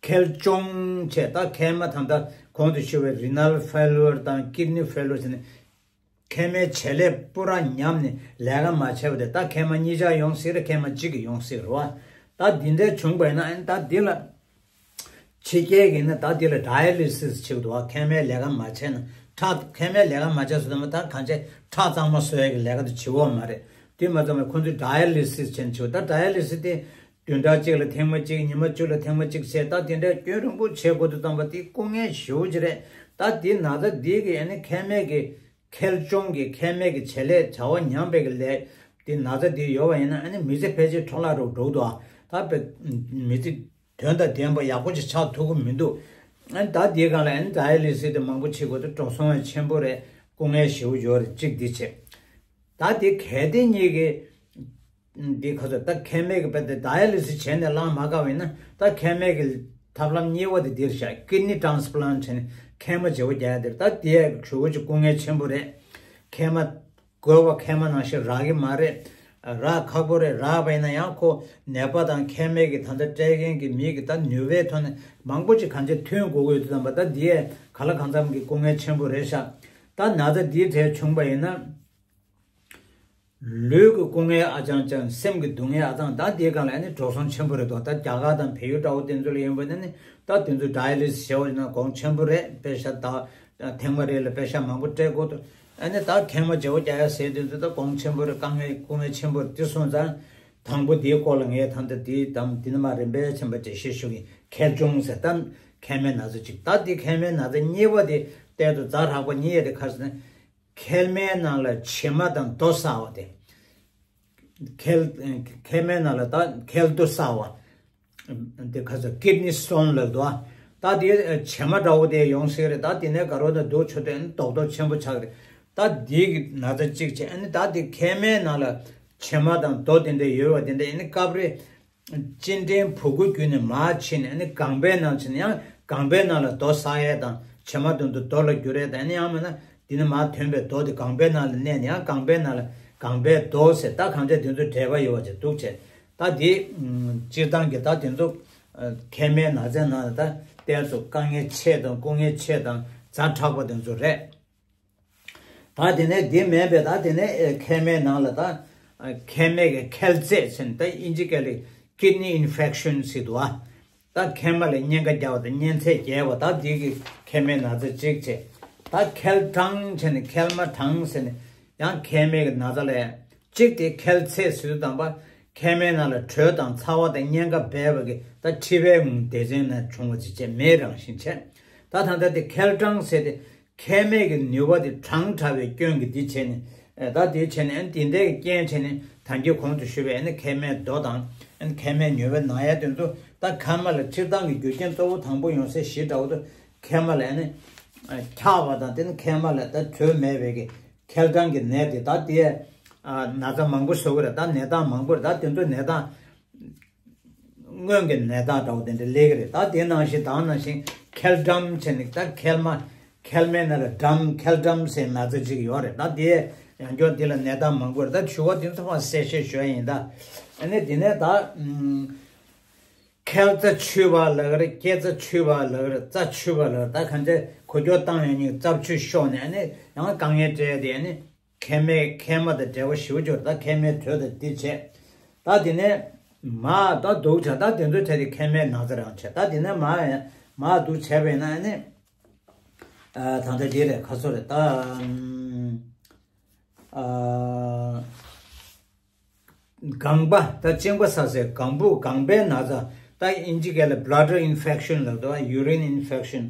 མཁལ་གཅོང་བྱས། ད་མཁལ་མ་ད་ལྟ་གོང་དུ་ཞུས་པའི་renal failure དང་kidney failure བྱས་ནས་མཁལ་མའི་བྱེད་ལས་སྤུ་ར་ཉམས་ནས་ལས་ཀ་མ་བྱས་པ་དེ། ད་མཁལ་མ་གཉིས་ཆ་ཡོང་སྲིད་རེད། མཁལ་མ་གཅིག་གིས་ཡོང་སྲིད་རེད་བ། ད་འདི་འདྲ་བྱུང་པ་ཡིན་ན་ཨ་ནི་ད་འདི་ལ་ཕྱི་རྒྱལ་གྱི་ནི་ད་འདི་ལ་dialysis བྱེད་དགོས་འདུག་བ། མཁལ་མའི་ལས་ཀ་མ་བྱས་ན་ཁྲག་མཁལ་མའི་ལས་ཀ་མ་བྱས་སོང་ཙང་ད་གང་བྱས་ཁྲག་གཙང་མ་བཟོ་ཡ་གི་ལས་ཀ་དེ་བྱེད་འོས་མ་རེད། དེ་མ་ཚད་པ་ཁོང་ཚོས་dialysis བྱས་ནས་བྱེད། ད་dialysis དེ་བདུན་ཕྲག་གཅིག་ལ་ཐེངས་མ་གཅིག་ཉི་མ་བཅུ་ལ་ཐེངས་མ་གཅིག་བྱས། ད་དེ་འདྲའི་སྐྱོན་རིང་པོ་བྱེད་དགོས་དུས་ཙམ་པ་དེ་སྐུ་ངལ་ཞེ་པོ་ཅིག་རེད། ད་དེ་ན་ཚ་འདི་གི་ཨ་ནི་མཁལ་མའི་གི་མཁལ་གཅོང་གི་མཁལ་མའི་གི་བྱེད་ལས་བྱ་བ་ཉམས་པའི་གི་ལས་དེ་ན་ཚ་དེ་ཡོད་པ་ཡིན་ན་ཨ་ནི་མི་ཚེ་ཕལ་ཆེར་འཕྲོ་བརླག་རུ་འགྲོ་གི་འདུག་ཨ། ད་དཔེ་མི་ཚེ་དོན་དང་ལྡན་པ་ཡག་པོ་ཅིག་ཆགས་ཐུབ་ཀྱི་མི་འདུག་ཨ་ནི་ད་དེའི་སྒང་ལ་ཨ་ནི་dialysis དེ་མང་པོ་བྱེད་དགོས་དུས་འགྲོ་སོང་ཡང་ཆེན་པོ་རེད། སྐུ་ངལ་ཞེ་པོ་ཡོད་རེད། གཅིག་འདི་བྱས། ད་དེ་གལ་ཏེ་གཉིས་ཀྱི་འདི་ཁ་ཚོད་ད་མཁལ་མའི་གི་དཔེ་དེ་dialysis བྱས་ནས་ལངས་མ་དཀའ་བ་ཡིན་ན་ད་མཁལ་མའི་གི་ཐབས་ལམ་གཉིས་པ་དེ་འདིར་བཞག kidney transplant བྱས་ནས་མཁལ་མ་བརྗེ་པོ་རྒྱག་ཡ་དེར་ད་དེ་ཞེ་པོ་ཅིག་སྐུ་ངལ་ཆེན་པོ་རེད། མཁལ་མ་དགོས་པ་མཁལ་མ་ནང་བཞིན་རག་གི་མ་རེད། རག་ཁག་པོ་རེད། རག་པ་ཡིན་ན་ཡང་ཁོ་ནད་པ་དང་མཁལ་མའི་གི་ད་ལྟ་སྤྲད་མཁན་གྱི་མི་གི་ད་ནུས་པའི་ཐོག་ནས་མང་པོ་ཅིག་གང་ཅི་ཐོན་དགོས་ཀྱི་ཡོད་དུས་ཙམ་པ་ད་འདི་ཡས་ག་ལ་གང་འཚམ་གྱི་སྐུ་ངལ་ཆེན་པོ་རེད་ཤག་ད་ན་ཚ་འདིའི་གྲས་བྱུང་པ་ཡིན་ན། ལུས་ཀྱི་སྐུ་ངལ་ཨ་ཅང་ཅང་། སེམས་ཀྱི་སྡུག་བསྔལ་ཨ་ཅང་། ད་དེའི་སྒང་ལ་ཨ་ནི་འགྲོ་སོང་ཆེན་པོ་རེད་དོ། ད་རྒྱ་གར་དང་བལ་ཡུལ་འདྲ་བོ་དེ་ཚོ་ལ་ཡིན་པ་ན་ནི་ད་དེ་ཚོ་dialysis བྱས་པ་ཡིན་ན་གོང་ཆེན་པོ་རེད། དཔེ་ཤ་ད་ ཐེངས་མ་རེ་ལ་པེ་ཤག་མང་པོ་སྤྲད་དགོས་འདུག་ཨ་ནི་ད་ཐེངས་མ་བརྗེ་པོ་རྒྱག་ཡ་ཟེར་དུས་ཚོད་ད་གོང་ཆེན་པོ་རེད། དཀའ་ངལ་སྐུ་ངལ་ཆེན་པོ་རེད། དེ་སོང་ཙང་དང་པོ་དེའི་སྐོར་ལ་ངས་ད་ལྟ་དེའི་དམ་དེ་ནི་མ་རིམ་པས་ཆེན་པོ་འགྲེལ་བཤད་ཞུ་གི། མཁལ་གྲུང་ཟེར་ད་མཁལ་མའི་ན་ཚ་གཅིག་ད་དེ་མཁལ་མའི་ན་ཚ་གཉིས་པ་དེ་བལྟས་དུས་ཛ་དྲག་པོ་གཉིས་ཡོད་དེ། ག་རེ་ཟེར་ན། མཁལ་མའི་ནང་ལ་བྱེ་མ་དང་རྡོ་བསགས་པ་དེ། མཁལ་མཁལ་མའི་ནང་ལ་ད་མཁལ་རྡོ་བསགས་པ། དེ་ག་ཚོད་ཀིད་ནི་སི་ཊོན་ལབ་འདུག་ཨ། ད་དེ་བྱེ་མ་འདྲ་བོ་དེ་ཡོང་སྲིད་རེད། ད་དེ་ནས་དགའ་རོགས་དང་སྡུག་ཆོས་དེ་ཨ་ནི་རྡོག་རྡོག་ཆེན་པོ་ཆགས་རེད། ད་དེ་གི་ན་ཚ་གཅིག་བྱས། ཨ་ནི་ད་དེ་མཁལ་མའི་ནང་ལ་བྱེ་མ་དང་རྡོ་དེ་འདྲ་ཡོད་པ་དེ་འདྲ་ཨ་ནི་སྐབས་རེ་སྤྱི་ཕྲན་བུ་གུ་བརྒྱུད་ནས་མར་ཕྱིན་ནས་ཨ་ནི་རྐང་པའི་ནང་ཕྱིན་ནས་ཡང་རྐང་པའི་ནང་ལ་རྡོ་བསགས་ཡས་དང་། བྱེ་མ་དེ་ཚོ་རྡོ་ལ་འགྱུར་ཡས་དང་། ཨ་ནི་ཡང་མིན་ན་དེ་ནས་མར་ཐོན་པའི་རྡོ་དེ་རྐང་པའི་ནང་ལ་གནས་ནས་ཡང་རྐང་པའི་ནང་ལ་རྐང་པའི་རྡོ་ཟེར་ད་གང་ཆ་དེ་ཚོ་འབྲེལ་བ་ཡོད་པ་ཅིག་འདུག་བྱས། ད་དེ་སྤྱིར་བཏང་གི་ད་དེ་ཚོ་མཁལ་མའི་ན་ཚའི་ནང་ལ་ད་གཏན་སུ་དཀའ་ངལ་ཆེ་དང་སྐུ་ངལ་ཆེ་དང་ཛ་དྲག་པ་དེ་ཚོ་རེད། ད་དེ་ནས་དེ་མིན་པའི་ད་དེ་ནས་ཨེ་མཁལ་མའི་ནང་ལ་ད་ཨ་མཁལ་མའི་གི་མཁལ་རྫས་ཟེར་ནས་ད་དབྱིན་ཇི་སྐད་ལ་ཀིད་ནི་ཨིན་ཕེག་ཤན་ཟེར་འདུག་ཨ། ད་མཁལ་མ་ལ་གཉན་ཁ་རྒྱག་པ་དང་གཉན་ཚད་རྒྱས་པ། ད་དེ་གི་མཁལ་མའི་ན་ཚ་གཅིག་བྱས། ད་མཁལ་གྲང་བྱས་ནས་མཁལ་མ་གྲང་ཟེར་ནས་ཡང་མཁལ་མའི་གི་ན་ཚ་ལ་གཅིག་དེ་མཁལ་ཚེགས་ཟེར་དུས་དང་པ་མཁལ་མའི་ནང་ལ་དྲོད་དང་ཚ་བ་དང་གཉན་ཁ་སྦས་པ་གི་ད་མཁྲིས་པའི་སྡེ་ཚན་ནང་བྱུང་བ་ཅིག་བྱས། མེའི་རང་བཞིན་བྱས། ད་ད་ལྟ་དེ་མཁལ་གྲང་ཟེར་དེ་མཁལ་མའི་གི་ནུས་པ་དེ་གྲང་དྲགས་པའི་སྐྱོན་གྱིས་དེ་བྱས་ནས་ཨེ་ད་དེ་བྱས་ནས་ཨ་ནི་དེ་འདྲའི་རྐྱེན་བྱས་ནས་ད་གིན་གོང་དུ་ཞུས་པའི་ཨ་ནི་མཁལ་མའི་རྡོ་དང་ཨ་ནི་མཁལ་མའི་ཉུལ་བའི་ན་ཡ་དེ་ཚོ་ད་མཁལ་མ་ལ་སྤྱིར་བཏང་གི་རྒྱུ་རྐྱེན་གཙོ་བོ་དང་པོ་ཡོང་སའི་གཞི་འདྲ་བོ་དེ་མཁལ་མ་ལ་ཨ་ནི་འཁྱགས་པ་དང་། དེ་ནི་མཁལ་མ་ལ་ད་དྲོད་མེད་པའི་གི་མཁལ་གྲང་གི་ནད་དེ། ད་དེ་ན་ཚ་མང་པོ་བཟོ་གི་རེད། ད་ནད་རྟགས་མང་པོ་རེད། ད་དེ་ཚོ་ནད་རྟགས་སྔོན་གྱི་ནད་རྟགས་འདྲ་བོ་དེ་འདྲ་སླེབས་ཀྱི་རེད། ད་དེ་ནང་བཞིན་ད་ནང་བཞིན་མཁལ་གྲང་བྱས་ནས་ད་མཁལ་མ་མཁལ་མའི་ནང་ལ་གྲང་མཁལ་གྲང་ཟེར་ན་ཚ་གཅིག་ཡོད་རེད། ད་དེ་ཡང་སྐྱོན་དེ་ལ་ནད་རྟགས་མང་པོ་རེད། ད་ཞུ་བ་དེ་ཚོ་མར་གསལ་བཤད་ཞུ་ཡ་ཡིན། ད་ཨ་ནི་དེ་ནས་ད་ཨམ་མཁལ་རྩ་ཆུད་པ་ལབ་ཀྱི་རེད། སྐེ་རྩ་ཆུད་པ་ལབ་ཀྱི་རེད། རྩ་ཆུད་པ་ལབ་ཀྱི་རེད། ད་གང་ཅི་གོ་སྐྱོར་བཏང་ཡོང་ཉིན་རྩ་ཆུ་ཤོར་ནས་ཨ་ནི་ཡང་དཀའ་ངལ་འཕྲད་དེ་ཨ་ནི། མཁལ་མའི་མཁལ་མ་དང་འབྲེལ་བ་ཞེ་པོ་ཅིག་ཡོད་རེད། ད་མཁལ་མའི་དྲོད་དང་དེ་བྱས། ད་དེ་ནས་མར་ད་སྡུག་བྱས། ད་དེ་ཚོའི་གྲས་དེ་མཁལ་མའི་ན་ཚ་རང་བྱས། ད་དེ་ནས་མར་ཡང་མར་སྡུག་བྱས་པས་ན་ཨ་ནི་ཨ་ད་ལྟ་དེ་རེད། ཁ་སོ་རེད། ད་ཨ་ཨ་རྐང་པ་ད་གཅིན་པ་ཟ་སའི་རྐང་བུ་རྐང་པའི་ན་ཚ། ད་དབྱིན་ཇི་སྐད་ལ་bladder infection ལབ་འདུག་པ། urine infection།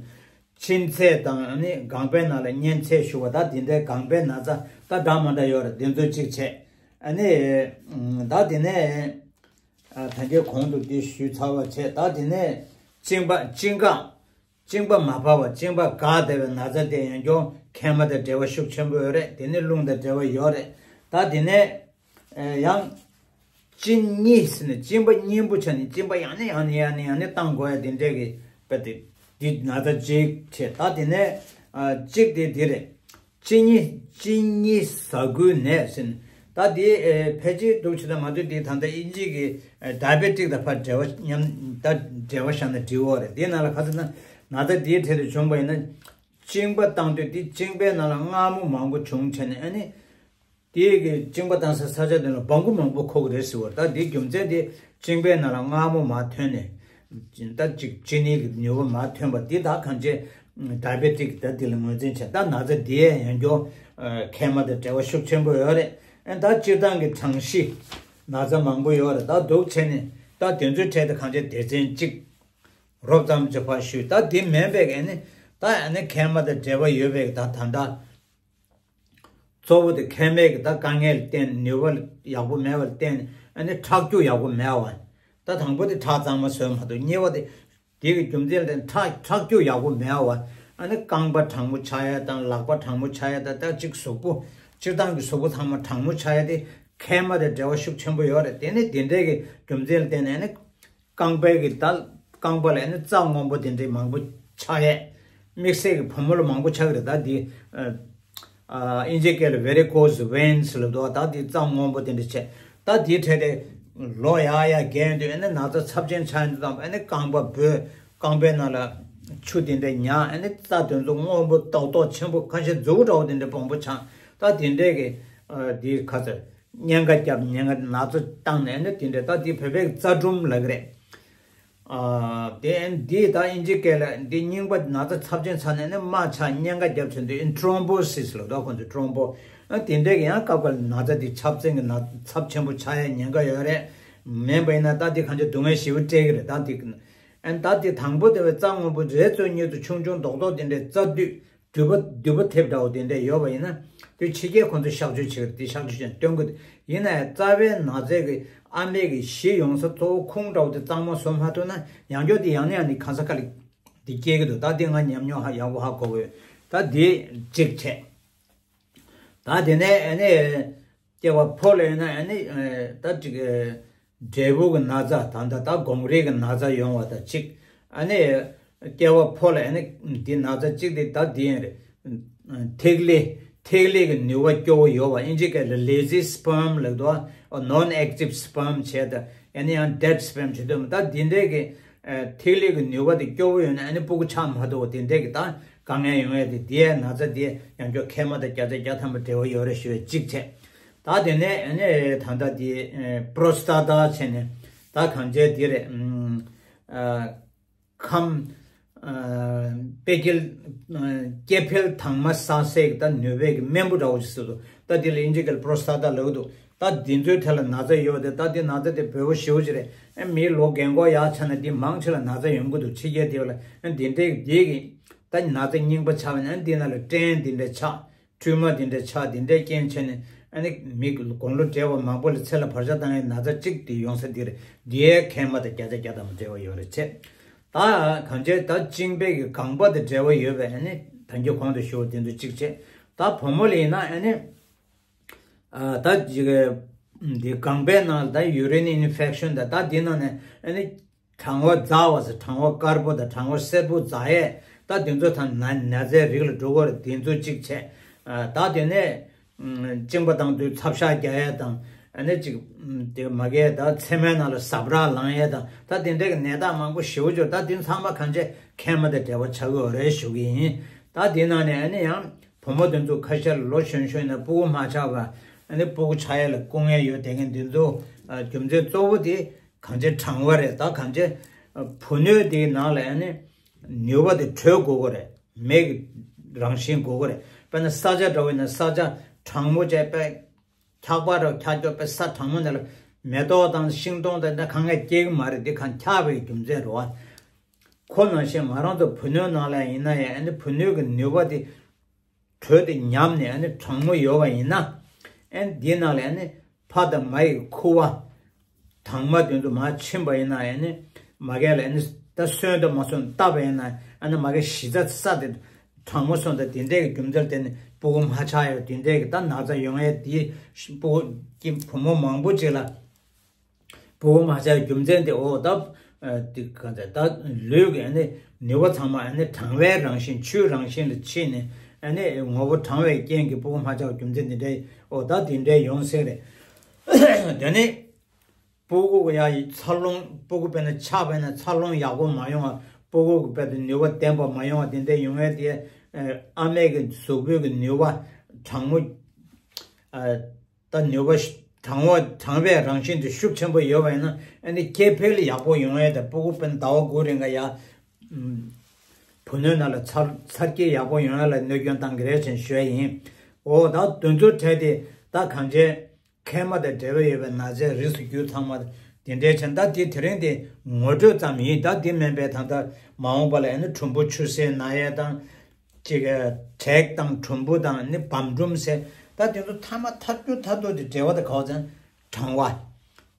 གཅིན་ཚད་དང་ཨ་ནི་རྐང་པའི་ནང་ལ་གཉན་ཚད་ཞུ་བ། ད་དེ་འདྲའི་རྐང་པའི་ན་ཚ་ད་འདྲ་མ་འདྲ་ཡོད་རེད། དེ་ཚོ་གཅིག་བྱས། ཨ་ནི་ད་དེ་ནས་ཨ་ད་གིན་གོང་དུ་འདི་ཞུས་ཚར་བ་བྱས། ད་དེ་ནས་གཅིན་པ་གཅིན་འགག་གཅིན་པ་མ་བར་བ། གཅིན་པ་འགག་བསྡད་པའི་ན་ཚ་དེ་ཡང་སྐྱོན་མཁལ་མ་དང་འབྲེལ་བ་ཤུགས་ཆེན་པོ་ཡོད་རེད། དེ་ནི་རླུང་དང་འབྲེལ་བ་ཡོད་རེད། ད་དེ་ནས་ཨེ་ཡང་གཅིན་སྙི་ཟེར་ནས་གཅིན་པ་སྙིང་པོ་ཆགས་ནས་གཅིན་པ་ཡང་ནས་ཡང་ནས་ཡང་ནས་ཡང་ནས་བཏང་དགོས་ཡ་དེ་འདྲས་ཀྱི་དཔེ་དེ་འདི་ན་ཚ་གཅིག་བྱས། ད་དེ་ནས་ཨ་གཅིག་དེ་འདི་རེད། གཅིན་སྙི་གཅིན་སྙི་ཟ་ཁུའི་ནད་ཟེར་ནས། ད་དེ་ཨེ་ཕལ་ཆེར་འདུག་བྱས་ད་མ་གཏོགས་དེ་ད་ལྟ་དབྱིན་ཇི་གི་ཨེ་diabetic དང་ཕར་འབྲེལ་བ་མཉམ་ད་འབྲེལ་བ་བཞག་ན་འགྲིག་གི་རེད། དེ་ནང་ལ་ག་ཚོད་ན་ན་ཚ་དེའི་གྲས་དུ་བྱུང་བ་ཡིན་ན། གཅིན་པ་བཏང་དུས་དེ་གཅིན་པའི་ནང་ལ་མངར་མོ་མང་པོ་བྱུང་བྱས་ནས་ཨ་ནི། དེའི་གི་གཅིན་པ་བཏང་ས་ས་ཆ་དེ་ལ་སྦྲང་བུ་མང་པོ་འཁོར་གི་རེད་ཟེར་བ་རེད། ད་དེའི་རྒྱུ་མཚན་དེ་གཅིན་པའི་ནང་ལ་མངར་མོ་མར་ཐོན་ནས། ད་ཅིག་གཅིན་སྙིའི་གི་ནུས་པ་མར་ཐོན་པ་དེ་ད་གང་ཅི་diabetic ད་དེ་ལ་ངོས་འཛིན་བྱས། ད་ན་ཚ་དེ་ཡང་སྐྱོན་མཁལ་མ་དང་འབྲེལ་བ་ཤུགས་ཆེན་པོ་ཡོད་རེད། ཨ་ད་སྤྱིར་བཏང་གི་གྲང་གཤིས་ན་ཚ་མང་པོ་ཡོད་རེད། ད་འདུག་བྱས་ནས་ད་དེ་ཚོའི་གྲས་དེ་གང་ཅི་སྡེ་ཚན་གཅིག་རོབ་ཙམ་གྱི་བར་ཞུས། ད་དེ་མིན་པའི་ཨ་ནི་ད་ཨ་ནི་མཁལ་མ་དང་འབྲེལ་བ་ཡོད་པའི་ད་ད་ལྟ་གཙོ་བོ་དེ་མཁལ་མའི་གི་ད་དཀའ་ངལ་བརྟེན་ནུས་པ་ཡག་པོ་མེད་པར་བརྟེན་ཨ་ནི་ཁྲག་སྐྱུག་ཡག་པོ་མེད་པ། ད་དང་པོ་དེ་ཁྲག་གཙང་མ་བཟོས་མ་ཐུབ། གཉིས་པ་དེ་དེ་གི་རྒྱུ་མཚན་ལ་བརྟེན་ཁྲག་ཁྲག་སྐྱུག་ཡག་པོ་མེད་པ། ཨ་ནི་རྐང་པ་གྲང་མོ་ཆགས་ཡ་དང་ལག་པ་གྲང་མོ་ཆགས་ཡ་དང་། ད་གཅིག་གཟུགས་པོ་སྤྱིར་བཏང་གི་གཟུགས་པོ་ཚང་མ་གྲང་མོ་ཆགས་ཡ་དེ་མཁལ་མ་དང་འབྲེལ་བ་ཤུགས་ཆེན་པོ་ཡོད་རེད། དེ་ནི་དེ་འདྲའི་གི་རྒྱུ་མཚན་ལ་བརྟེན་ནས་ཨ་ནི། རྐང་པའི་གི་ད་རྐང་པ་ལ་ནི་རྩ་སྔོན་པོ་དེ་འདྲའི་མང་པོ་ཆགས་ཡས། དམིགས་བསལ་གྱི་བུ་མོ་ལ་མང་པོ་ཆགས་ཀྱི་རེད། ད་འདི་ཨ་ཨ་དབྱིན་ཇིའི་སྐད་ལ་varicose veins ལབ་འདུག་ད་འདི་རྩ་སྔོན་པོ་དེ་འདྲ་བྱས། ད་འདིའི་གྲས་དེ་ལོ་ཡར་ཡར་རྒས་དུས་ཨ་ནི་ན་ཚ་ཚབས་ཆེན་ཆགས་ཡོང་དུས་ཙམ་ཨ་ནི་རྐང་པ་སྦོས། རྐང་པའི་ནང་ལ་ཆུ་དེ་འདྲ་ཉར། ཨ་ནི་རྩ་དེ་ཚོ་སྔོན་པོ་ཏོག་ཏོག་ཆེན་པོ་ཁ་ཤས་མཛུབ་གུ་འདྲ་བོ་དེ་འདྲ་སྦོམ་པོ་ཆགས། ད་དེ་འདྲའི་གི་ཨ་འདི་ག་ཚོད། གཉན་ཁ་བརྒྱབ། གཉན་ཁ་ན་ཚ་བཏང་ནས་ནི་དེ་འདྲ། ད་དེ་བོད་པའི་རྩ་སྒྲོམ་ལབ་ཀྱི་རེད། དེ་འདི་ད་ཨིན་ཇི་སྐད་ལ་འདི་རྙིང་པ་ན་ཚ་ཚབས་ཆེན་ཚ་ནས་ནི་རྨ་ཆགས་གཉན་ཁ་རྒྱབ་ཆེན་དུ་ཨིན་ཀྲོམ་བོ་སིས་ལབ་དོ། ཁོང་ཚོས་ཀྲོམ་བོ། ཨ་དེ་འདྲས་ཀྱི་ཡང་སྐབས་འགའ་ལ་ན་ཚ་འདི་ཆབ་ཚན་གྱི་ན་ཚབས་ཆེན་པོ་ཆགས་ཡས་ཉེན་ཁ་ཡོད་རེད། མིན་པ་ཡིན་ན་ད་འདི་གང་ཅི་སྡུག་བསྔལ་ཞེ་པོ་སྤྲད་ཀྱི་རེད། ད་འདི་ཨ་ད་འདི་དང་པོ་དེ་བས་རྩ་སྔོན་པོ་རེ་ཚོ་གཉིས་ཚོ་ཆུང་ཆུང་རྡོག་རྡོག་དེ་འདྲས་རྩ་མདུད། མདུད་པ་མདུད་པ་ཐེབས་འདྲ་བོ་དེ་འདྲ་ཡོད་པ་ཡིན་ན། དེ་ཕྱི་རྒྱལ་ཁོང་ཚོས་གཤག་བཅོས་བྱེད་ཀྱི་རེད། དེ་གཤག་བཅོས་བྱས་ནས་སྟོན་གྱི་འདུག་ཡིན་ན་ཡང་རྩ་བའི་ན་ཚའི་གི་ཨ་མའི་གི་གཞི་ཡོང་ས་གཙོ་བོ་ཁུངས་འདྲ་བོ་དེ་གཙང་མ་བཟོ་མ་ཐུབ་ན་ཡང་བསྐྱར་དེ་ཡང་ནས་ཡང་ནས་གང་ས་ག་ལ་དེ་སྐྱེ་གི་འདུག་ད་དེ་ང་ཉམས་མྱོང་ཧ་ཡག་པོ་ཧ་གོ་གི་ཡོད། ད་དེ་གཅིག་བྱས། ད་དེ་ནས་ཨ་ནི་སྐྱེ་བ་ཕོ་ལ་ཡིན་ན་ཨ་ནི་ད་ཅིག་འབྲས་བུ་གི་ན་ཚ་ད་ད་ད་གོང་རིལ་གྱི་ན་ཚ་ཡོང་བ་དང་གཅིག་ཨ་ནི་སྐྱེ་བ་ཕོ་ལ་ཨ་ནི་འདི་ན་ཚ་གཅིག་དེ་ད་འདི་ཡིན་རེད། ཐིག་ལེ། ཐིག་ལེ་གི་ནུས་པ་སྐྱོ་བོ་ཡོད་པ་ཨིན་ཇི་སྐད་ལ་lazy sperm ལབ་འདུག་ཨ། non active sperm བྱས་ད་ཨ་ནི་ཡང་dead sperm བྱེད་འདུག་ད་འདི་འདྲས་ཀྱི་ཐིག་ལེ་གི་ནུས་པ་དེ་སྐྱོ་བོ་ཡོད་ན་ཨ་ནི་སྤུ་གུ་ཆགས་མ་ཐུབ་པ་དེ་འདྲས་ཀྱི་ད་དཀའ་ངལ་ཡོང་ཡས་དེ་དེའི་ན་ཚ་དེ་ཡང་བསྐྱར་མཁལ་མ་དང་བརྒྱ་ཆ་བརྒྱ་ཐམ་པ་འབྲེལ་བ་ཡོད་རེད་ཞུ་བའི་གཅིག་བྱས། ད་དེ་ནས་ཨ་ནི་ད་ལྟ་དེ་པྲོ་སྟ་ཏ་བྱས་ནས་ད་གང་བྱས་དེ་རེད། ཨ། ཁམས། ཨ། དཔེ་སྐྱེལ། ཨ། སྐྱེ་འཕེལ་དྭངས་མ་བསགས་སའི་ད་ནུས་པའི་གི་རྨེན་བུ་འདྲ་བོ་ཞིག་ཟེར་འདུག་ད་དེ་ལ་ཨིན་ཇི་སྐད་ལ་པྲོ་སྟ་ཏ་ལབ་འདུག་ད་འདི་ཚོའི་ཐད་ལ་ན་ཚ་ཡོད་དེ་ད་འདི་ན་ཚ་དེ་འབོལ་པོ་ཞེ་པོ་ཅིག་རེད། ཨ་མིའི་ལོ་རྒན་གོག་ཡག་ཆགས་ན་འདི་མང་ཆེ་ལ་ན་ཚ་ཡོང་གི་འདུག་ཕྱི་རྒྱལ་དེ་བ་ལ་ཨ་འདི་འདྲའི་འདི་གི་ད་ན་ཚ་རྙིང་པ་ཆགས་པ་ན་འདི་ན་ལ་སྐྲན་འདི་འདྲ་ཆགས། དྲི་མ་འདི་འདྲ་ཆགས་འདི་འདྲའི་རྐྱེན་བྱས་ནས་ཨ་ནི་མི་དགུང་ལོ་བགྲེས་པ་མང་པོ་ལ་ཚེ་ལ་བར་ཆད་བཏང་ཡའི་ན་ཚ་གཅིག་དེ་ཡོང་ས་འདིར་འདིའི་མཁལ་མ་དང་བརྒྱ་ཆ་བརྒྱ་ཐམ་པ་འབྲེལ་བ་ཡོད་རེད་ཆེ། ད་གང་བྱས་ད་གཅིན་པའི་གི་རྐང་པ་དང་འབྲེལ་བ་ཡོད་པས་ཨ་ནི་ད་རྒྱུ་གོང་དུ་ཞུ་བ་དེ་ཚོ་གཅིག་བྱས། ད་བུ་མོ་ལ་ཡིན་ན་ཨ་ནི་ད་ཅིག་འདི་རྐང་པའི་ནང་ལ་ད་urinary infection ད་ད་འདི་ནང་ནས་ཨ་ནི། གྲང་བ་འཛག་པ་ཟེར། གྲང་བ་དཀར་པོ་དང་གྲང་བ་སེར་པོ་འཛག་ཡས་ད་དེ་ཚོ་དང་ན་ན་ཚའི་རིགས་ལ་འགྲོ་གི་རེད། དེ་ཚོ་གཅིག་བྱས། ད་དེ་ནས་གཅིན་པ་བཏང་དུས་ཚབ་ཤ་རྒྱག་ཡས་དང་ཨ་ནི་གཅིག་དེ་མ་གས་ད་མཚན་མོའི་ནང་ལ་ཟབ་ར་ལངས་ཡས་དང་ད་དེ་འདྲའི་གི་ནད་རྟགས་མང་པོ་ཞེ་པོ་ཅིག་ད་དེ་ཚང་མ་གང་བྱས་མཁལ་མ་དང་འབྲེལ་བ་ཆགས་ཀྱི་ཡོད་རེད་ཞུ་གི་ཡིན། ད་དེ་ནང་ནས་ཨ་ནི་ཡང་བུ་མོ་དེ་ཚོ་ཁ་ཤས་ལ་ལོ་གཞོན་གཞོན་ནས་སྤུ་གུ་མ་ཆགས་པ་ཨ་ནི་སྤུ་གུ་ཆགས་ཡས་ལ་སྐུ་ངལ་ཡོད་བསྡད་མཁན་དེ་ཚོ་རྒྱུ་མཚན་གཙོ་བོ་དེ། གང་ཅི་གྲང་བ་རེད། ད་གང་ཅི་བུ་སྣོད་དེའི་ནང་ལ་ཨ་ནི་ནུས་པ་དེ་དྲོད་དགོས་ཀྱི་རེད། མེ་གི་རང་བཞིན་དགོས་ཀྱི་རེད། དཔེར་ན་ས་ཆ་འདྲ་བོ་ཡིན་ན་ས་ཆ་གྲང་མོ་བྱས་པས་འཁྱག་པ་རུ་འཁྱག་སྐྱོ་པས་ས་གྲང་མོ་ནང་ལ་མེ་ཏོག་དང་ཤིང་སྡོང་དང་འདྲ་གང་ག་སྐྱེ་གི་མ་རེད། དེ་གང་འཁྱག་པའི་རྒྱུ་མཚན་རེད་བ། ཁོ་ནང་བཞིན་ང་རང་ཚོ་བུ་སྣོད་ནང་ལ་ཡིན་ན་ཡང་ཨ་ནི་བུ་སྣོད་ཀྱི་ནུས་པ་དེ། དྲོད་དེ་ཉམས་ནས་ཨ་ནི་གྲང་མོ་ཡོད་པ་ཡིན་ན། ཨ་ནི་འདི་ནང་ལ་ཨ་ནི་ཕ་དང་མ་ཡི་ཁུ་བ་དྭངས་མ་དེ་ཚོ་མར་ཕྱིན་པ་ཡིན་ན་ཨ་ནི་མ་གས་ལ་ཨ་ནི་ད་སོན་དང་མ་སོན་བལྟ་བ་ཡིན་ན་ཨ་ནི་མ་གས་གཞི་རྩ་ས་དེ་གྲང་མོ་སོང་ད་དེ་འདྲའི་གི་རྒྱུ་མཚན་དེ་ནི་སྤུ་གུ་མ་ཆགས་ཡོད་དེ་འདྲའི་གི་ད་ན་ཚ་ཡོང་ཡས་དེ་སྤུ་གུ་བུ་མོ་མང་པོ་ཅིག་ལ། སྤུ་གུ་མ་ཆགས་རྒྱུ་མཚན་དེ་འོ་ད། དེ་ག་ཚད་ད་ལུས་ཀྱི་ཨ་ནི་ནུས་པ་ཚང་མ་ཨ་ནི་གྲང་བའི་རང་བཞིན་ཆུའི་རང་བཞིན་ལ་ཕྱིན་ནས་ཨ་ནི་ངོ་བོ་གྲང་བའི་རྐྱེན་གྱིས་སྤུ་གུ་མ་ཆགས་རྒྱུ་མཚན་དེ་འདྲའི་འོ་ད་དེ་འདྲའི་ཡོང་སྲིད་རེད། དེ་ནི་སྤུ་གུ་ཡ་ཡི་འཚར་ལོངས་སྤུ་གུ་དཔེར་ན་ཆགས་པས་ན་འཚར་ལོངས་ཡག་པོ་མ་ཡོང་བ་སྤུ་གུ་གི་དཔེ་དེ་ནུས་པ་ལྡན་པ་མ་ཡོང་བ་དེ་འདྲའི་ཡོང་ཡས་དེ་ཨ་མའི་གི་གཟུགས་པོའི་གི་ནུས་པ་གྲང་མོ། ད་ནུས་པ་གྲང་བ་གྲང་བའི་རང་བཞིན་དེ་ཤུགས་ཆེན་པོ་ཡོད་པ་ཡིན་ན་ཨ་ནི་སྐྱེ་འཕེལ་ཡག་པོ་ཡོང་ཡས་དང་སྤུ་གུ་དཔེར་ན་ཟླ་བ་དགུ་རིང་ག་ཡ། བུ་སྣོད་ནང་ལ་འཚར་འཚར་སྐྱེ་ཡག་པོ་ཡོང་ཡས་ལ་གནོད་སྐྱོན་བཏང་གི་རེད་ཅེས་ཞུ་ཡ་ཡིན། འོ་ད་དེ་ཚོ་གྲས་དེ་ད་གང་བྱས་མཁལ་མ་དང་འབྲེལ་བ་ཡོད་པའི་ན་ཚའི་རིགས་སུ་གྱུར་ཚང་མ་དེ་འདྲའི་ཆེན་ད་དེ་དེ་རིང་དེ་ངོ་སྤྲོད་ཙམ་ཡིན། ད་དེ་མིན་པའི་ད་ལྟ་མ་འོངས་པ་ལ་ཨ་ནི་གྲུམ་བུ་ཆུ་སེར་ན་ཡས་དང་། ཅིག་དྲེག་དང་གྲུམ་བུ་དང་ནི་བམ་གྲུམ་ཟེར། ད་དེ་ཚོ་ཐ་མ་མཐར་གྱུར་མཐར་ཐུག་དེ་འབྲེལ་བ་དེ་ག་བ་ཙམ་གྲང་བ།